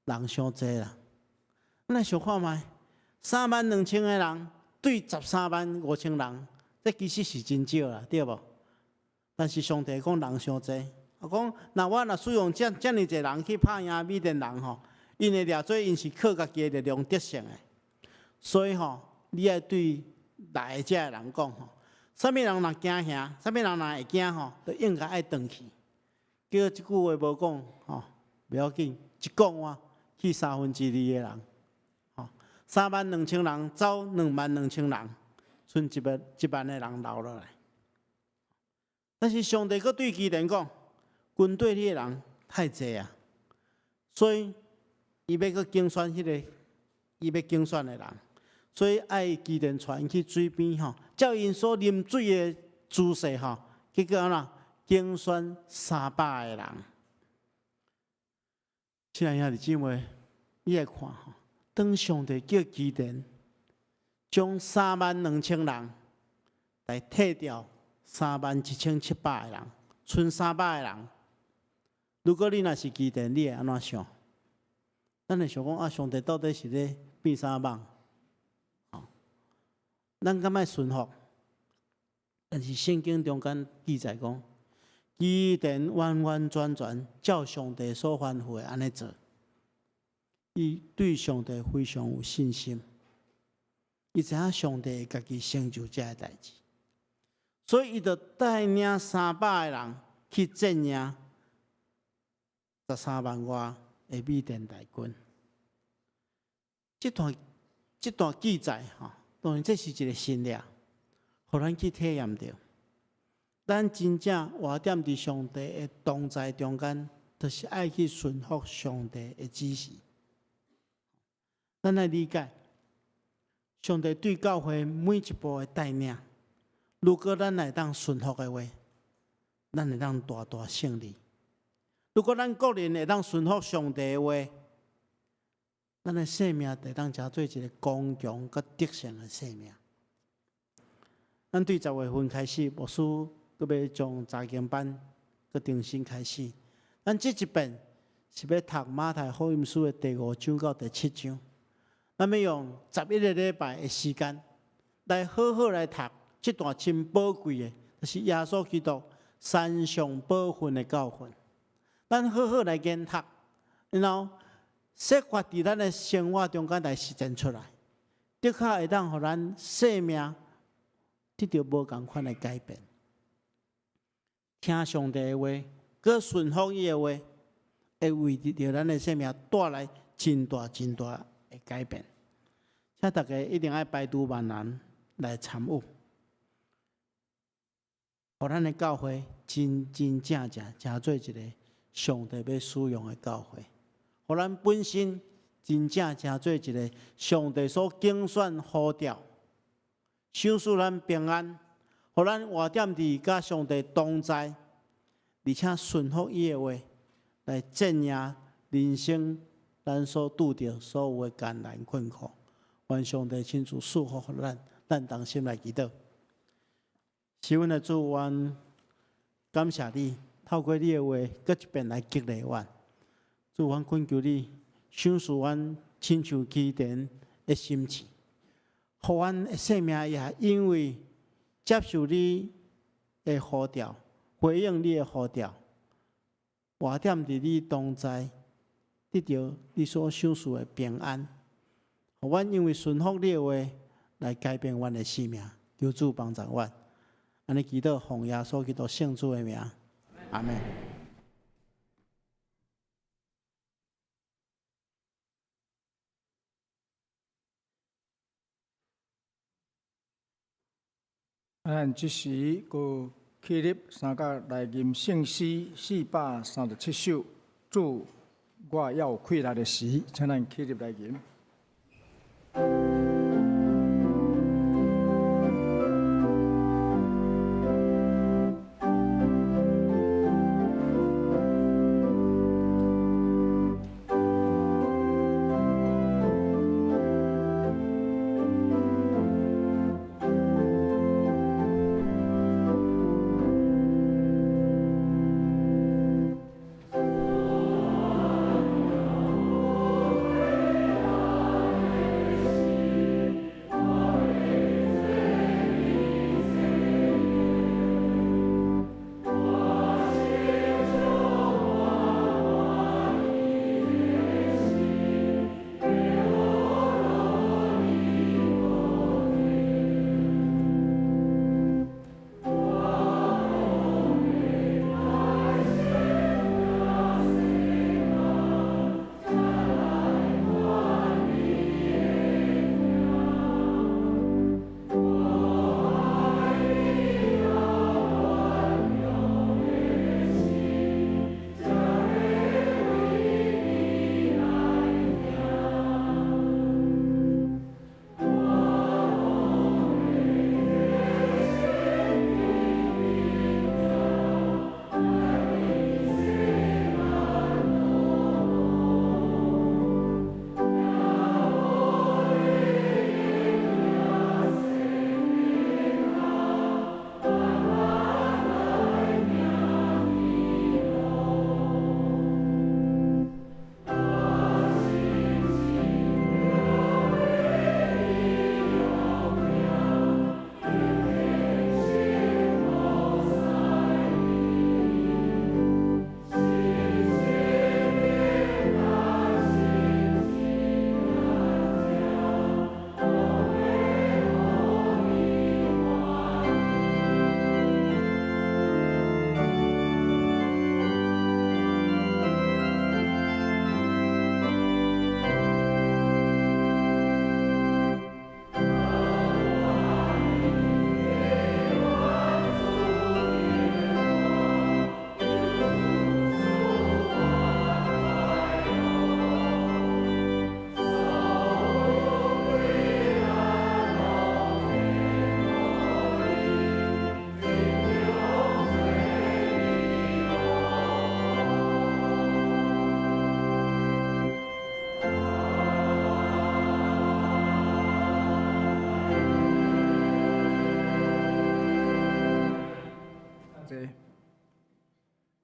人傷濟啦。咱來想看覓，3萬2千個人對13萬5千人，這其實是真少啦，對無？但是上帝講人傷濟，啊講，若我若使用遮爾濟人去拍贏米甸人吼，𪜶會掠做𪜶是靠家己的力量得勝的。所以吼，你愛對來的這个人講吼，啥物人若驚嚇，啥物人若會驚吼，就應該愛轉去。結果這句話無講吼，袂要緊，一講完去二三分的人，吼，3萬2千人走2萬2千人，賰1萬個人留落來。但是上帝閣對基甸講，軍隊裡的人太濟啊，所以伊欲閣揀選彼个伊欲揀選的人，所以愛基甸帶𪜶去水邊吼，照𪜶所啉水的姿勢吼，結果按怎？揀選300个人。親愛兄弟姊妹，你來看吼，當上帝叫基甸將3萬2千人來替掉3萬1700個人，賰300個人。如果你若是基甸，你會按怎想？咱會想講啊，上帝到底是咧變啥夢？吼，咱敢愛順服？但是聖經中間記載講，基甸完完全全照上帝所吩咐的按呢做，伊對上帝非常有信心，伊知影上帝會家己成就這个代誌，所以伊就帶領300個人去戰贏13萬外的米甸大軍。這段記載吼，當然這是一個神蹟，予咱去體驗著。咱真正活踮佇上帝的同在中間，就是愛去順服上帝的指示。咱愛理解，上帝對教會每一步的帶領，如果咱會當順服的話，咱會當大大勝利。如果咱個人會當順服上帝的話，咱的生命會當成做一个剛強佮得勝的生命。咱對10月份開始，牧師閣欲將查經班閣重新開始。咱這一遍是欲讀馬太福音書的第五章到第七章。咱欲用11个禮拜的時間來好好來讀這段真寶貴的，就是耶穌基督山上寶訓的教訓。咱好好來研讀，然後設法佇咱的生活中間來實踐出來，的確會當予咱生命得著無仝款的改變。聽上帝的話，閣順服伊的話，會為著咱的生命帶來真大真大的改變。請大家一定愛排除萬難來參與，予咱的教會真真正正成做一个上帝欲使用的教會，予咱本身真正成做一个上帝所揀選呼召，賞賜咱平安，予咱活踮佇佮上帝同在，而且順服伊的話，來戰贏人生咱所拄著所有的艱難困苦。願上帝親自賜福予咱，咱同心來祈禱。是阮的主，阮感謝你，透過你的話，閣一遍來激勵阮。主，阮懇求你，賞賜阮親像基甸的心志，予阮的生命也因為接受你的呼召，回應你的呼召，活踮佇你同在，得著你所賞賜的平安。予阮因為順服你的話，來改變阮的生命。求主幫助阮。按呢祈禱，奉耶穌基督聖主的名，阿們。咱這時閣起立三甲來吟聖詩437首，主，我猶有氣力的時，請咱起立來吟。主，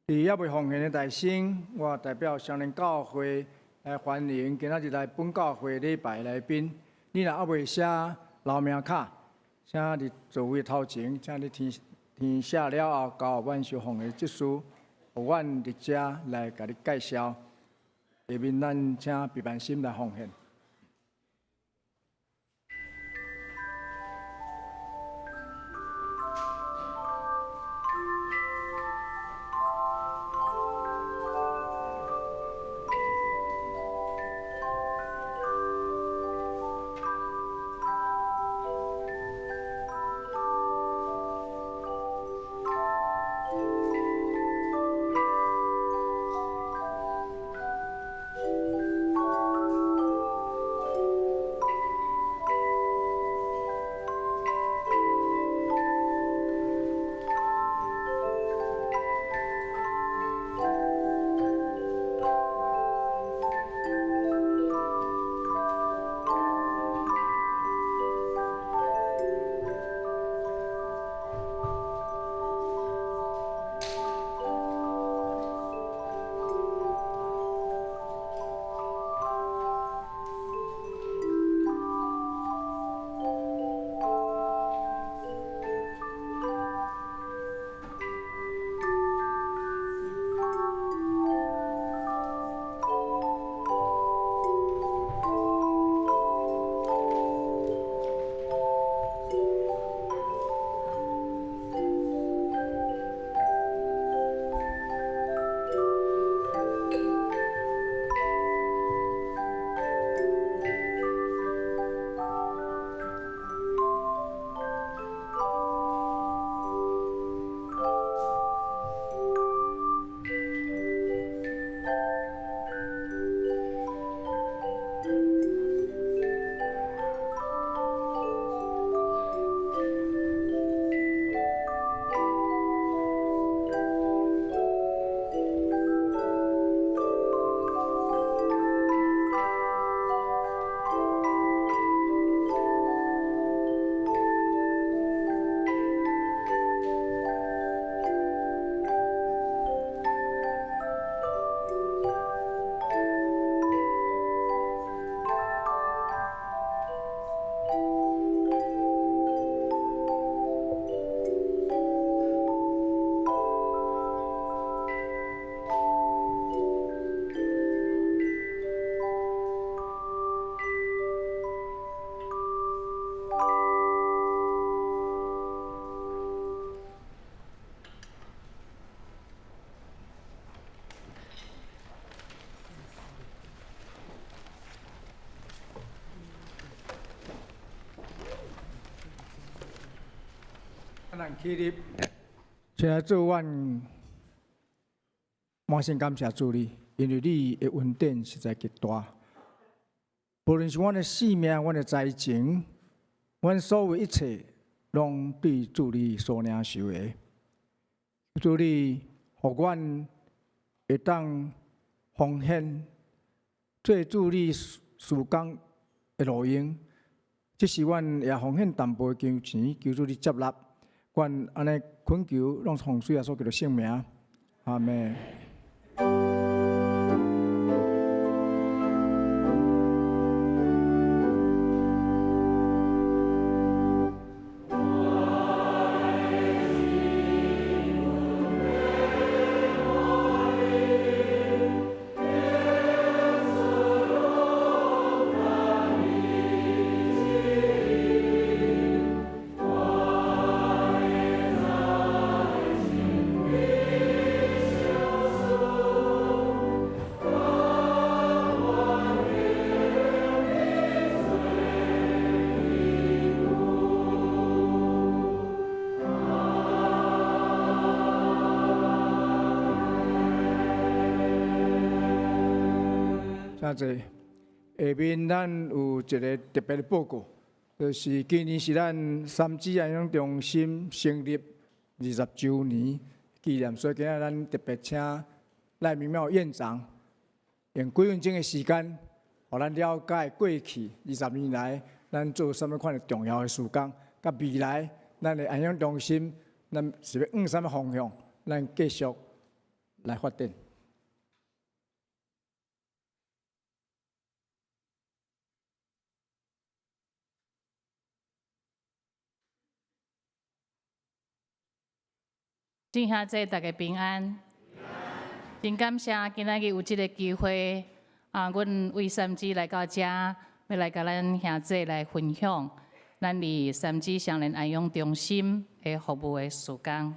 佇猶未奉獻的大聲，我代表雙連教會來歡迎今仔日來本教會禮拜來賓。你若猶未寫留名卡，請佇座位頭前，請你填填寫了後，交予阮收奉的執事，予阮佇遮來共你介紹。下面咱請畢萬心來奉獻。咱起立，親愛主，阮滿心感謝主你，因為你的恩典實在極大。無論是阮的性命、阮的財情、阮所有一切，攏對主你所領受的。主你，予阮會當奉獻，做主你事工的路用。這是阮也奉獻淡薄的金錢，求主你接納。阮按呢懇求，攏奉主耶穌基督聖名，阿們。請坐。下面咱有一个特別的報告，就是今年是咱三芝安養中心成立20週年紀念，所以今仔咱特別請賴明妙院長用幾分鐘的時間，予咱了解過去20年來咱做啥物款的重要的事工，佮未來咱的安養中心，咱是欲往啥物方向，咱繼續來發展。眾兄姊大家平安，真感謝今仔日有這个機會，啊，阮為三芝來到遮，欲來共咱兄姊來分享咱佇三芝雙連安養中心的服務的事工。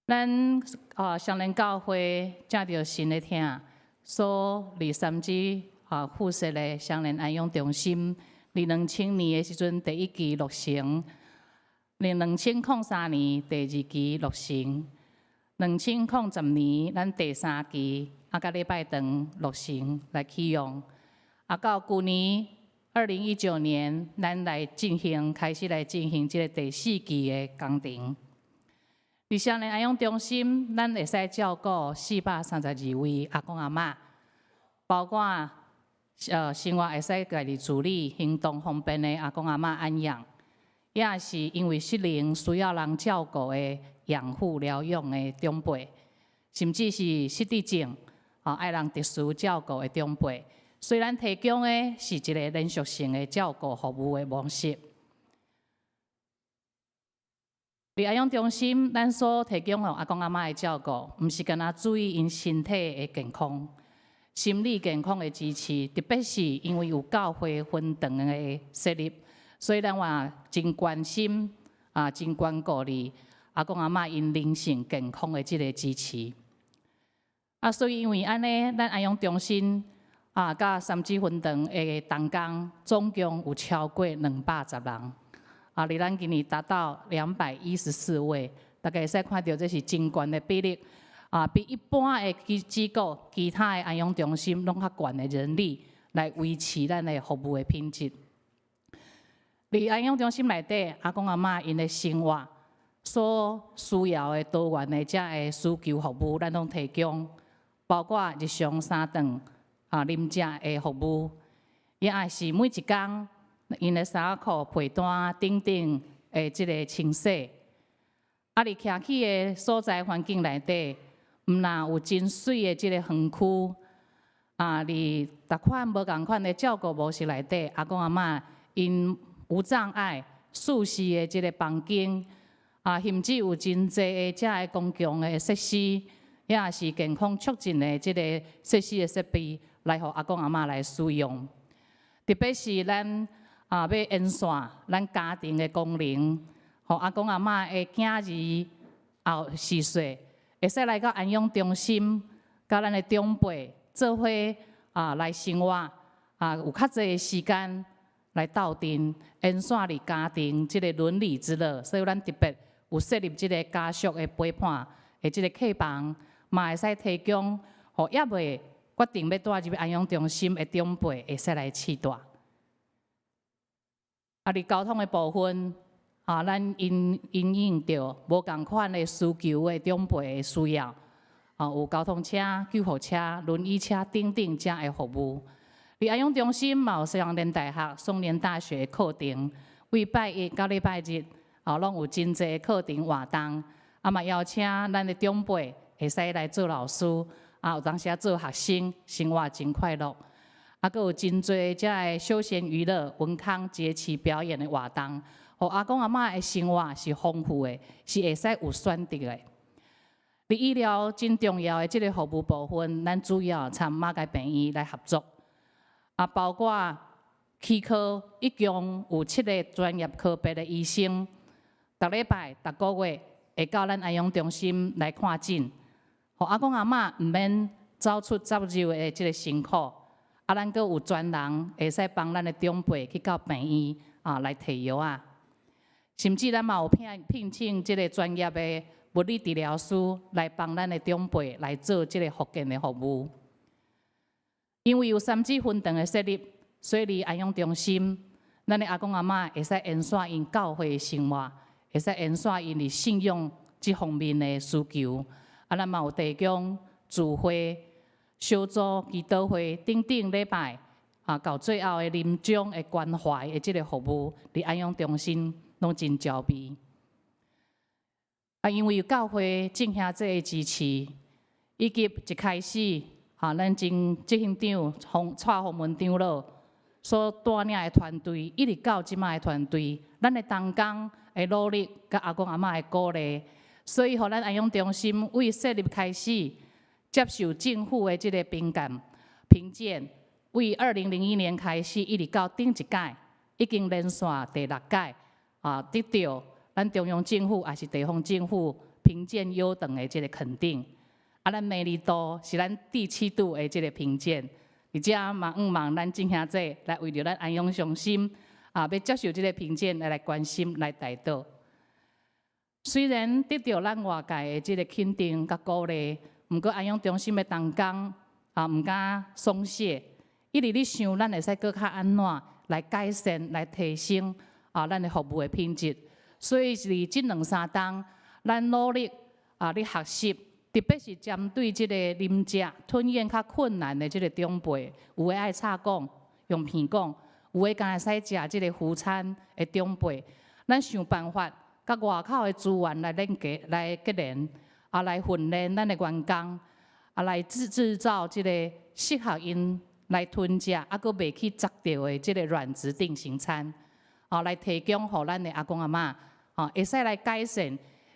咱啊雙連教會藉著神的疼，所佇三芝啊附設的雙連安養中心，佇2000年的時陣第一期落成。佇2003年第二期落成，2010年咱第三期啊，佮禮拜堂落成來啟用，啊，到舊年2019年，咱來進行開始來進行這个第四期的工程。佇雙連安養中心，咱會使照顧432位阿公阿嬤，包括生活會使家己自理、行動方便的阿公阿嬤安養。也是因為失能需要人照顧的養護療養的長輩，甚至是失智症，啊，愛人特殊照顧的長輩。雖然提供的是一个連續性的照顧服務的模式。佇安養中心，咱所提供予阿公阿嬤的照顧，毋是干焦注意𪜶身體的健康、心理健康的支持，特別是因為有教會分堂的設立。所以咱嘛真關心啊，真關顧你阿公阿嬤𪜶靈性健康的這个支持。啊，所以因為按呢，咱安養中心啊，佮三芝分堂的同工總共有超過210人。啊，佇咱今年達到214位，大家會使看著這是真懸的比例。啊，比一般的機構、其他的安養中心攏較懸的人力來維持咱的服務的品質。佇安養中心內底，阿公阿嬤𪜶的生活所需要的多元的遮个需求服務，咱攏提供，包括日常三頓啊啉食的服務，也是每一工𪜶的衫褲、被單等等的這个清洗。啊，佇徛起的所在環境內底，毋但有真媠的這个園區，啊，佇逐款無仝款的照顧模式內底，阿公阿嬤𪜶無障礙、舒適的這个房間，啊，甚至有真濟的遮个公共的設施，也是健康促進的這个設施的設備，來予阿公阿嬤來使用。特別是咱啊，欲延續咱家庭的功能，予阿公阿嬤的囝兒後序歲，會使來到安養中心，佮咱的長輩做伙啊來生活，啊，有較濟的時間來鬥陣，延續佇家庭這个鄰里之樂，所以咱特別有設立這个家屬的陪伴的這个客房，嘛會使提供予猶未決定欲蹛入安養中心的長輩會使來試蹛。啊，佇交通的部分，啊，咱因應著無仝款的需求的長輩的需要，啊，有交通車、救護車、輪椅車等等遮的服務。佇安養中心嘛有雙連大學、雙連大學的課程，對拜一到禮拜日，啊，攏有真濟課程活動。啊，嘛邀請咱的長輩會使來做老師，啊，有當時仔做學生，生活真快樂。啊，閣有真濟遮个休閒娛樂、文康節氣表演的活動，予阿公阿嬤的生活是豐富的，是會使有選擇的。佇醫療真重要的這个服務部分，咱主要參馬偕病院來合作。啊，包括齒科，一共有七个專業科別的醫生，逐禮拜、逐個月會到咱安養中心來看診，予阿公阿嬤毋免走出走入的這个辛苦。啊，咱閣有專人會使幫咱的長輩去到病院啊來提藥仔，甚至咱嘛有聘請這个專業的物理治療師來幫咱的長輩來做這个復健的服務。因為有三芝分堂的設立，所以佇安養中心，咱的阿公阿嬤會使延續𪜶教會的生活，會使延續𪜶佇信仰這方面的需求。啊，咱嘛有提供聚會、小組、祈禱會等等禮拜啊，到最後的臨終的關懷的這个服務，佇安養中心攏真齊備。啊，因為有教會眾兄弟的支持，以及一開始啊，咱前執行長洪蔡洪文長老所帶領的團隊，一直到這擺的團隊，咱的同工的努力，佮阿公阿嬤的鼓勵，所以予咱安養中心為設立開始，接受政府的這个評鑑評鑑，為2001年開始，一直到頂一屆，已經連續第六屆啊，得著咱中央政府抑是地方政府評鑑優等的這个肯定。啊，咱美麗都是咱第七度的這个評鑑，而且嘛，向望咱眾兄弟來為著咱安養中心啊，欲接受這个評鑑來關心來代禱。雖然得著咱外界的這个肯定佮鼓勵，毋過安養中心的同工啊，毋敢鬆懈，一直咧想咱會使閣較按怎來改善、來提升啊，咱的服務的品質。所以佇這兩三冬，咱努力啊，咧學習，特別是針對這个啉食吞嚥較困難的這个長輩，有的愛插管用鼻管，有的敢會使食這个輔餐的長輩，咱想辦法佮外口的資源來連結、來結連，啊，來訓練咱的員工，啊，來製造這个適合𪜶來吞食，啊，閣袂去砸著的這个軟質定型餐，啊，來提供予咱的阿公阿嬤，啊，會使來改善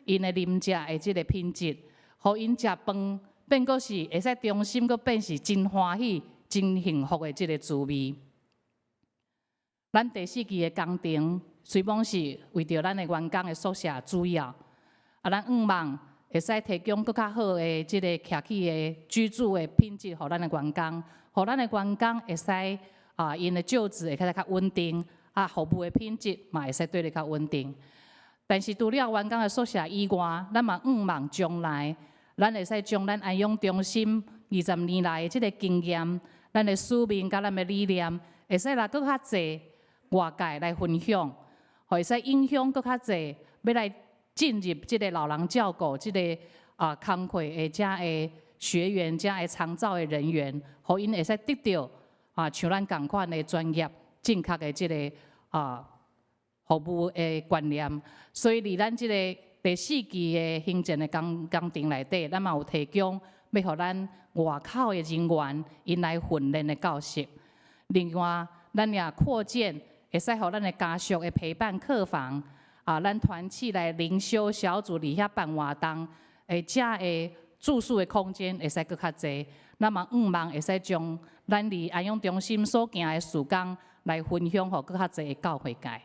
𪜶的啉食的這个品質，予𪜶食飯變閣是會使重新閣變是真歡喜、真幸福的這个滋味。咱第四期的工程雖罔是為著咱的員工的宿舍主要，啊，咱向望會使提供閣較好的這个徛起的居住的品質，予咱的員工，予咱的員工會使啊，𪜶的就職會較較穩定，啊，服務的品質嘛會使對得較穩定。但是除了員工的宿舍以外，咱嘛向望將來，咱會使將咱安養中心20年來的這个經驗、咱的使命佮咱的理念，會使來閣較濟外界來分享，會使影響閣較濟欲來進入這个老人照顧這个啊工課的遮的學員、遮的長照的人員，予𪜶會使得著啊像咱仝款的專業、正確的這个啊服務的觀念。所以，佇咱這个第四期的興建的工程內底，咱嘛有提供欲予咱外口的人員𪜶來訓練的教室。另外，咱也擴建，會使予咱的家屬的陪伴客房，啊，咱團契來靈修小組佇遐辦活動，會遮的住宿的空間會使閣較濟。咱嘛向望會使將咱佇安養中心所行的事工來分享予閣較濟的教會界。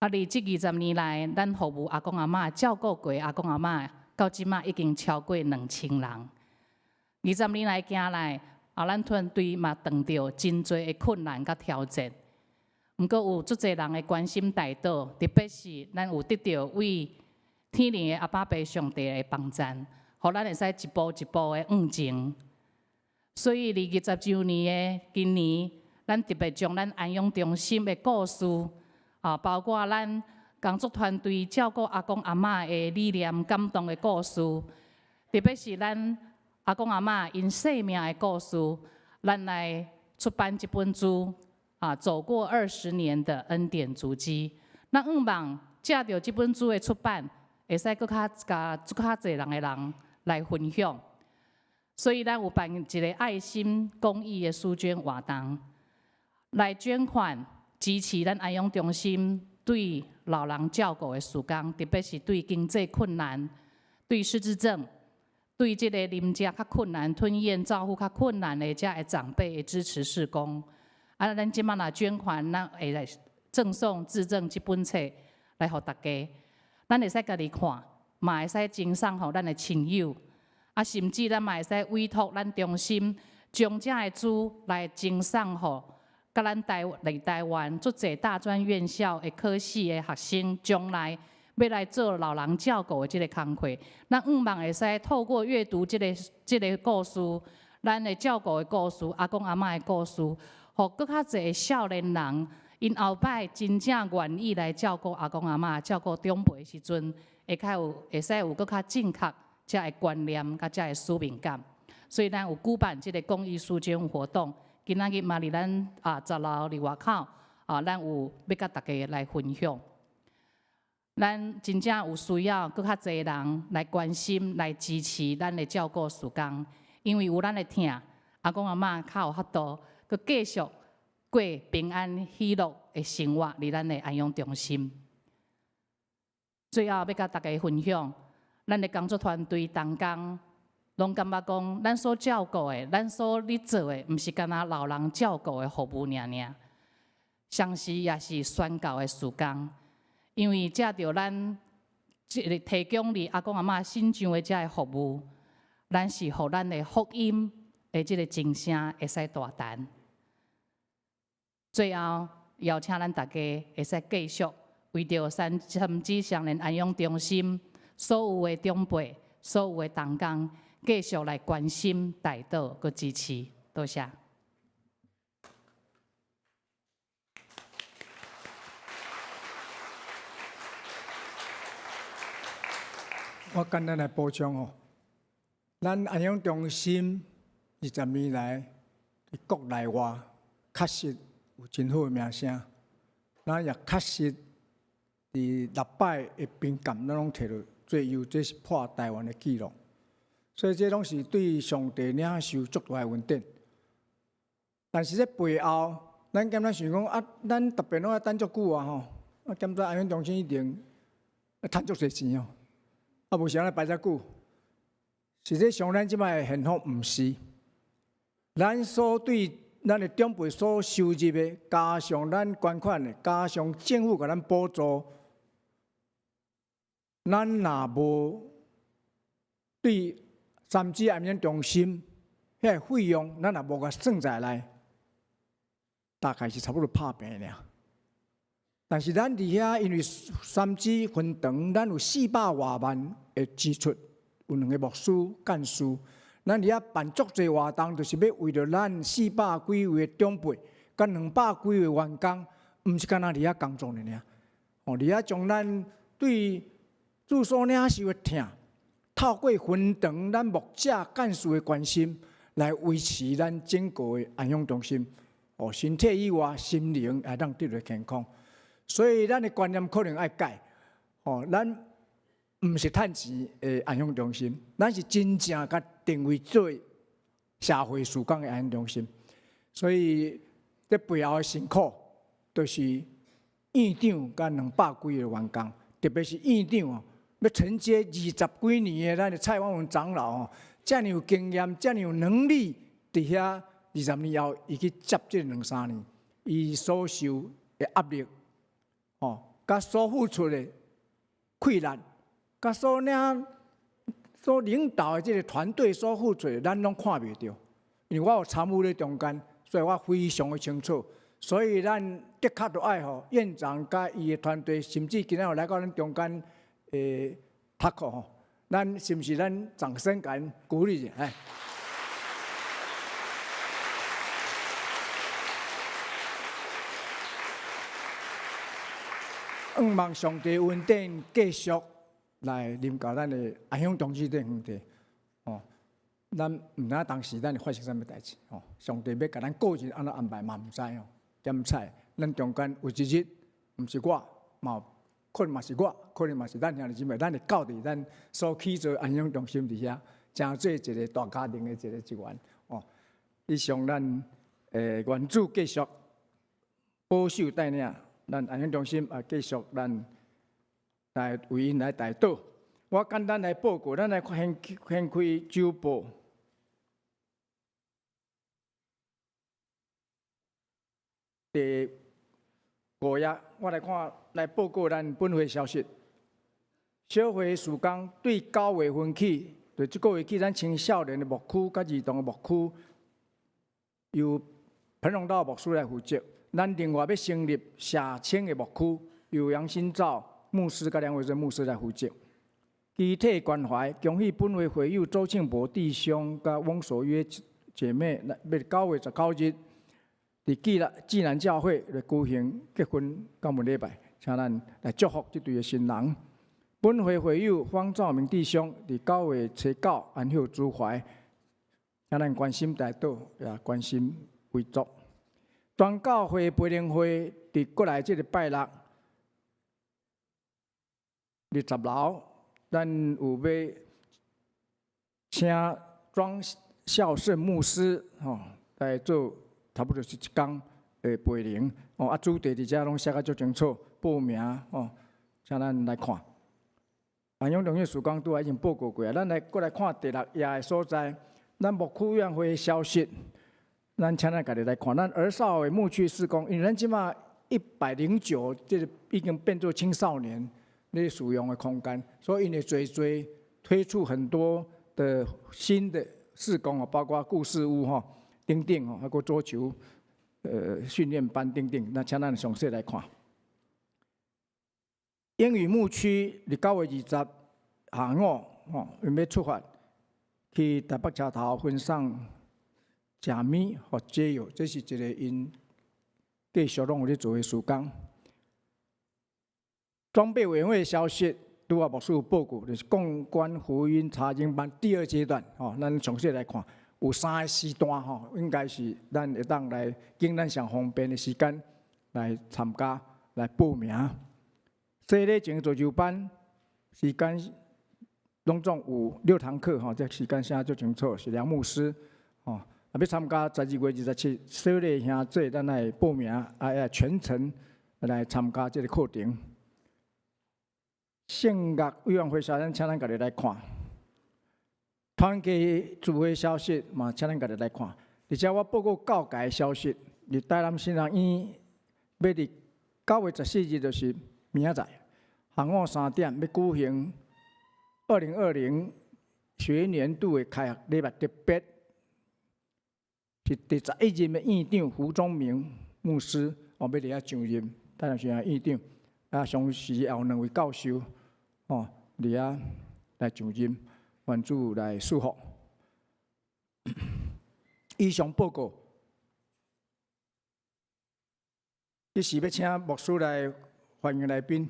啊，佇這20年來，咱服務阿公阿嬤，照顧過阿公阿嬤，到這馬已經超過2000人。二十年來行來，啊，咱團隊嘛遇著真濟的困難佮挑戰。毋過有足濟人的關心代禱，特別是咱有得著位天靈的阿爸父上帝的幫贊，予咱會使一步一步的向前。所以，佇20週年的今年，咱特別將咱安養中心的故事，啊，包括咱工作團隊照顧阿公阿嬤的理念、感動的故事，特別是咱阿公阿嬤𪜶生命的故事，咱來出版這本書，啊，走過20年的恩典足跡。咱向望藉著這本書的出版，會使閣較佮閣較濟人的人來分享。所以，咱有辦一个愛心公益的書捐活動，來捐款支持咱安養中心對老人照顧的事工，特別是對經濟困難、對失智症、對這个啉食較困難、吞嚥照護較困難的遮的長輩的支持事工。啊，咱這馬若捐款，咱會來贈送致贈這本冊來予大家。咱會使家己看，嘛會使贈送予咱的親友。啊，甚至咱嘛會使委託咱中心將遮的書來贈送予佮咱台灣足濟大專院校的科系的學生，將來欲來做老人照顧的這个工課，咱向望會使透過閱讀這个故事，咱的照顧的故事，阿公阿嬤的故事，予閣較濟的少年人，𪜶後擺真正願意來照顧阿公阿嬤、照顧長輩的時陣，會使有閣較正確遮的觀念，佮遮的使命感。所以咱有舉辦這个公益書捐活動，今仔日嘛佇咱啊十樓佇外口啊，咱有欲佮大家來分享。咱真正有需要閣較濟人來關心、來支持咱的照顧事工，因為有咱的疼，阿公阿嬤較有法度，閣繼續過平安喜樂的生活，佇咱的安養中心。最後欲佮大家分享，咱的工作團隊同工，攏感覺講，咱所照顧的，咱所咧做的，毋是干焦老人照顧的服務爾爾，同時也是宣教的事工。因為藉著咱這个提供予阿公阿嬤身上的這个服務，咱是予咱的福音的這个真聲會使大彈。最後，邀請咱大家會使繼續為著三芝雙連安養中心所有的長輩、所有的同工，繼續來關心、代禱、閣支持。多謝。我簡單來補充哦，咱安養中心20年來佇國內外確實有真好的名聲，咱也確實佇六擺的評鑑，咱攏摕著最優，這是破台灣的紀錄。所以這攏是對上帝領受足大的恩典。但是這背後，咱敢若想講啊，咱特別攏愛等足久啊吼，啊，檢查安養中心一定愛趁足濟錢哦。啊，無啥咧排遮久。實際上，咱這擺的現況毋是，咱所對咱的長輩所收入的，加上咱捐款的，加上政府共咱補助，咱若無對三芝安養中心遐个費用，咱若無共算在內，大概是差不多拍平爾。但是咱佇遐，因為三芝分堂，咱有四百外萬的支出，有兩個牧師幹事，咱佇遐辦足濟活動，就是欲為著咱四百幾位的長輩，佮兩百幾位員工，毋是干焦佇遐工作爾爾。哦，佇遐將咱對主所領受的疼，透過分堂咱牧者幹事的關心，來維持咱整個的安養中心。哦，身體以外，心靈也當得著健康。所以，咱的觀念可能愛改。哦，咱毋是趁錢的安養中心，咱是真正共定位做社會事工的安養中心。所以，這背後的辛苦，就是院長佮兩百幾個員工，特別是院長哦，欲承接二十幾年的咱的蔡萬文長老哦，遮爾有經驗，遮爾有能力，佇遐二十年後，伊去接這兩三年，伊所受的壓力。哦，佮所付出的氣力，佮所領所領導的這个團隊所付出的，咱攏看袂著。因為我有參與咧中間，所以我非常的清楚。所以咱的確著愛予院長佮伊的團隊，甚至今仔有來到咱中間的讀課吼，咱是毋是咱掌聲共𪜶鼓勵者？哎。向望上帝恩典繼續來臨到咱的安養中心這園地，哦，咱毋知影當時咱會發生啥物代誌，哦，上帝欲共咱個人按怎安排嘛毋知哦。點彩，咱中間有一日，毋是我，嘛可能嘛是我，可能嘛是咱兄弟姊妹，咱會到佇咱所起做安養中心佇遐，成做一个大家庭的一个一員，哦。以上咱願主繼續保守帶領。咱安養中心也繼續咱來為𪜶來代禱。我簡單來報告，咱來先先開週報。第五頁，我來看來報告咱本會消息。小會事工對九月份起，就這個月起，咱青少年的牧區佮兒童的牧區，由彭榮道牧師來負責。咱另外欲成立社青的牧區，由楊新造牧師佮梁維珍牧師來負責。肢體關懷，恭喜本會會友周慶博弟兄佮翁守約姐妹，欲9月19日，佇濟南濟南教會來舉行結婚感恩禮拜，請咱來祝福這對的新人。本會會友方兆明弟兄，佇9月初9安息主懷，請咱關心代禱，也關心遺囑。全教會培靈會佇過來這个拜六， 20樓，咱有欲請莊孝勝牧師吼來做，差不多是一工的培靈哦。啊，主題佇遮攏寫甲足清楚，報名哦，請咱來看。安養中心事工拄仔已經報告過啊，咱來閣來看第六頁的所在，咱牧區委員會的消息，咱請咱家己來看。咱兒少的牧區事工，因為咱這馬109，這個已經變做青少年咧使用的空間，所以𪜶會濟濟推出很多的新的事工哦，包括故事屋吼等等吼，還閣桌球訓練班等等。那請咱詳細來看。英語牧區佇9月20下午吼，𪜶欲出發去台北車頭分送食物予街友，這是一個𪜶繼續攏有咧做的事工。裝備委員會的消息，拄仔牧師有報告，就是共觀福音查經班第二階段，吼，咱詳細來看，有三個時段，吼，應該是咱會當來揀咱上方便的時間來參加、來報名。洗禮前造就班時間攏總有六堂課，吼，這時間寫足清楚，是梁牧師，吼，啊，欲參加12月27洗禮兄姊，咱來報名，啊，全程來參加這個課程。聖樂委員會消息，請咱家己來看。團契聚會消息嘛，請咱家己來看。而且我報告教界的消息，佇台南神學院欲佇9月14日，就是明仔載，下午3點欲舉行2020學年度的開學禮拜，特別是第11任的院長胡忠明牧師，哦，欲佇遐上任，台南神學院院長，啊，同時也有兩位教授，哦，佇遐來上任，願主來賜福。以上報告，這時欲請牧師來歡迎來賓。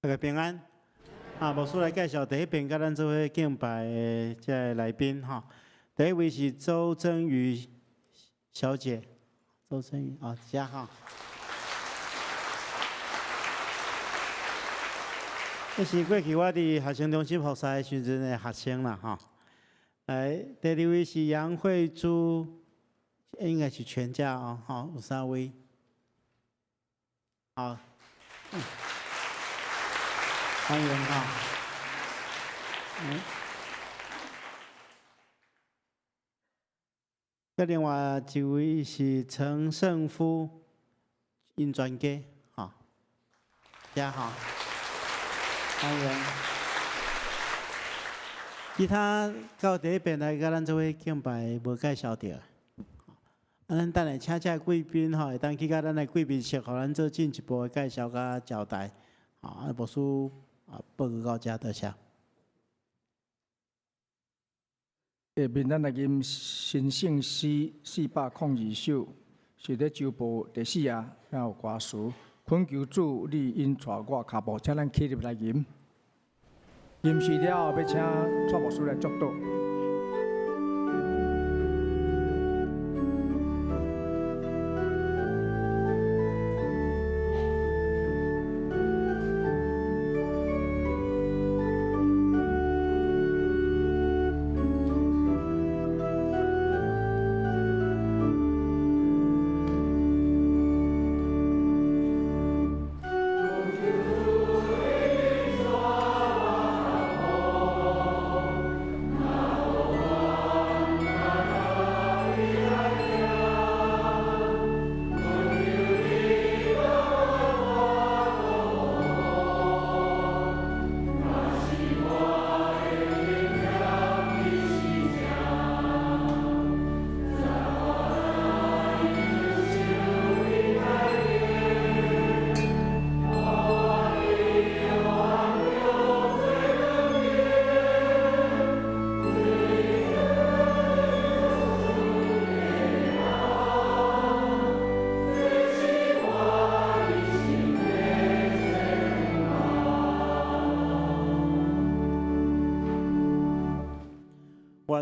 大家平安。啊，牧師來介紹第一遍佮咱做伙敬拜的這个來賓吼。第一位是周真瑜小姐，周真瑜啊，遮吼。這是過去我佇學生中心服侍的時陣的學生啦，吼。來，第二位是楊慧珠，應該是全家哦，吼，有三位。好，歡迎哈。閣另外一位是陳勝夫，𪜶全家，吼，遮吼。歡迎。其他到第一遍來佮咱做伙敬拜無介紹著。啊，咱等下請這貴賓吼，會當去佮咱的貴賓室，予咱做進一步的介紹佮交代。啊，牧師啊，報告到遮多謝。下面咱來吟神聖詩402首，是咧周報第四頁，遐有歌詞。懇求主，你引帶我跤步，請咱起立來吟。吟詩了後，欲請蔡牧師來祝禱。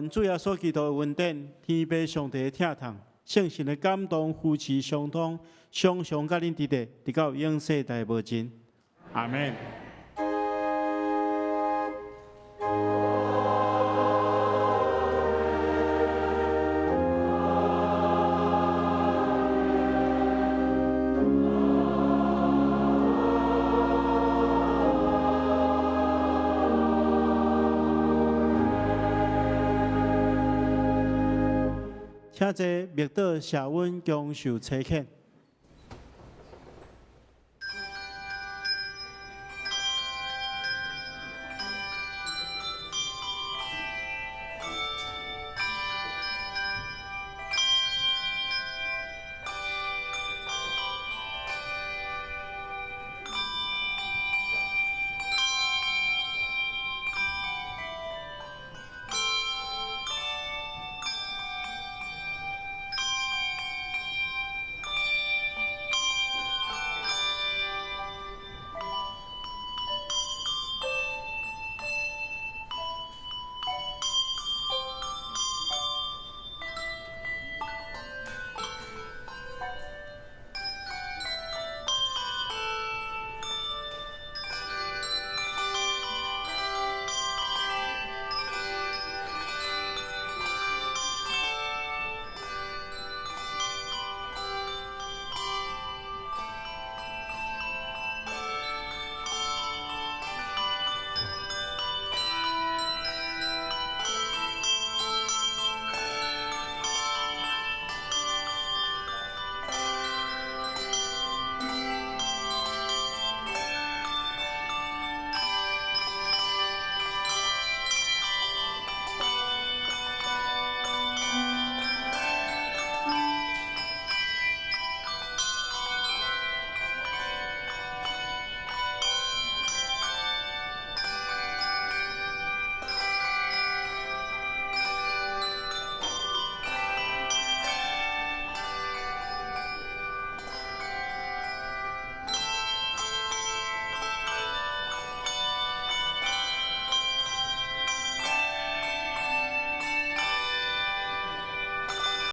願主耶穌基督的恩典，天父上帝的疼痛，聖神的感動、扶持、相通，常常佮恁佇咧，直到永世代無盡。阿們。請坐默禱謝恩恭受差遣。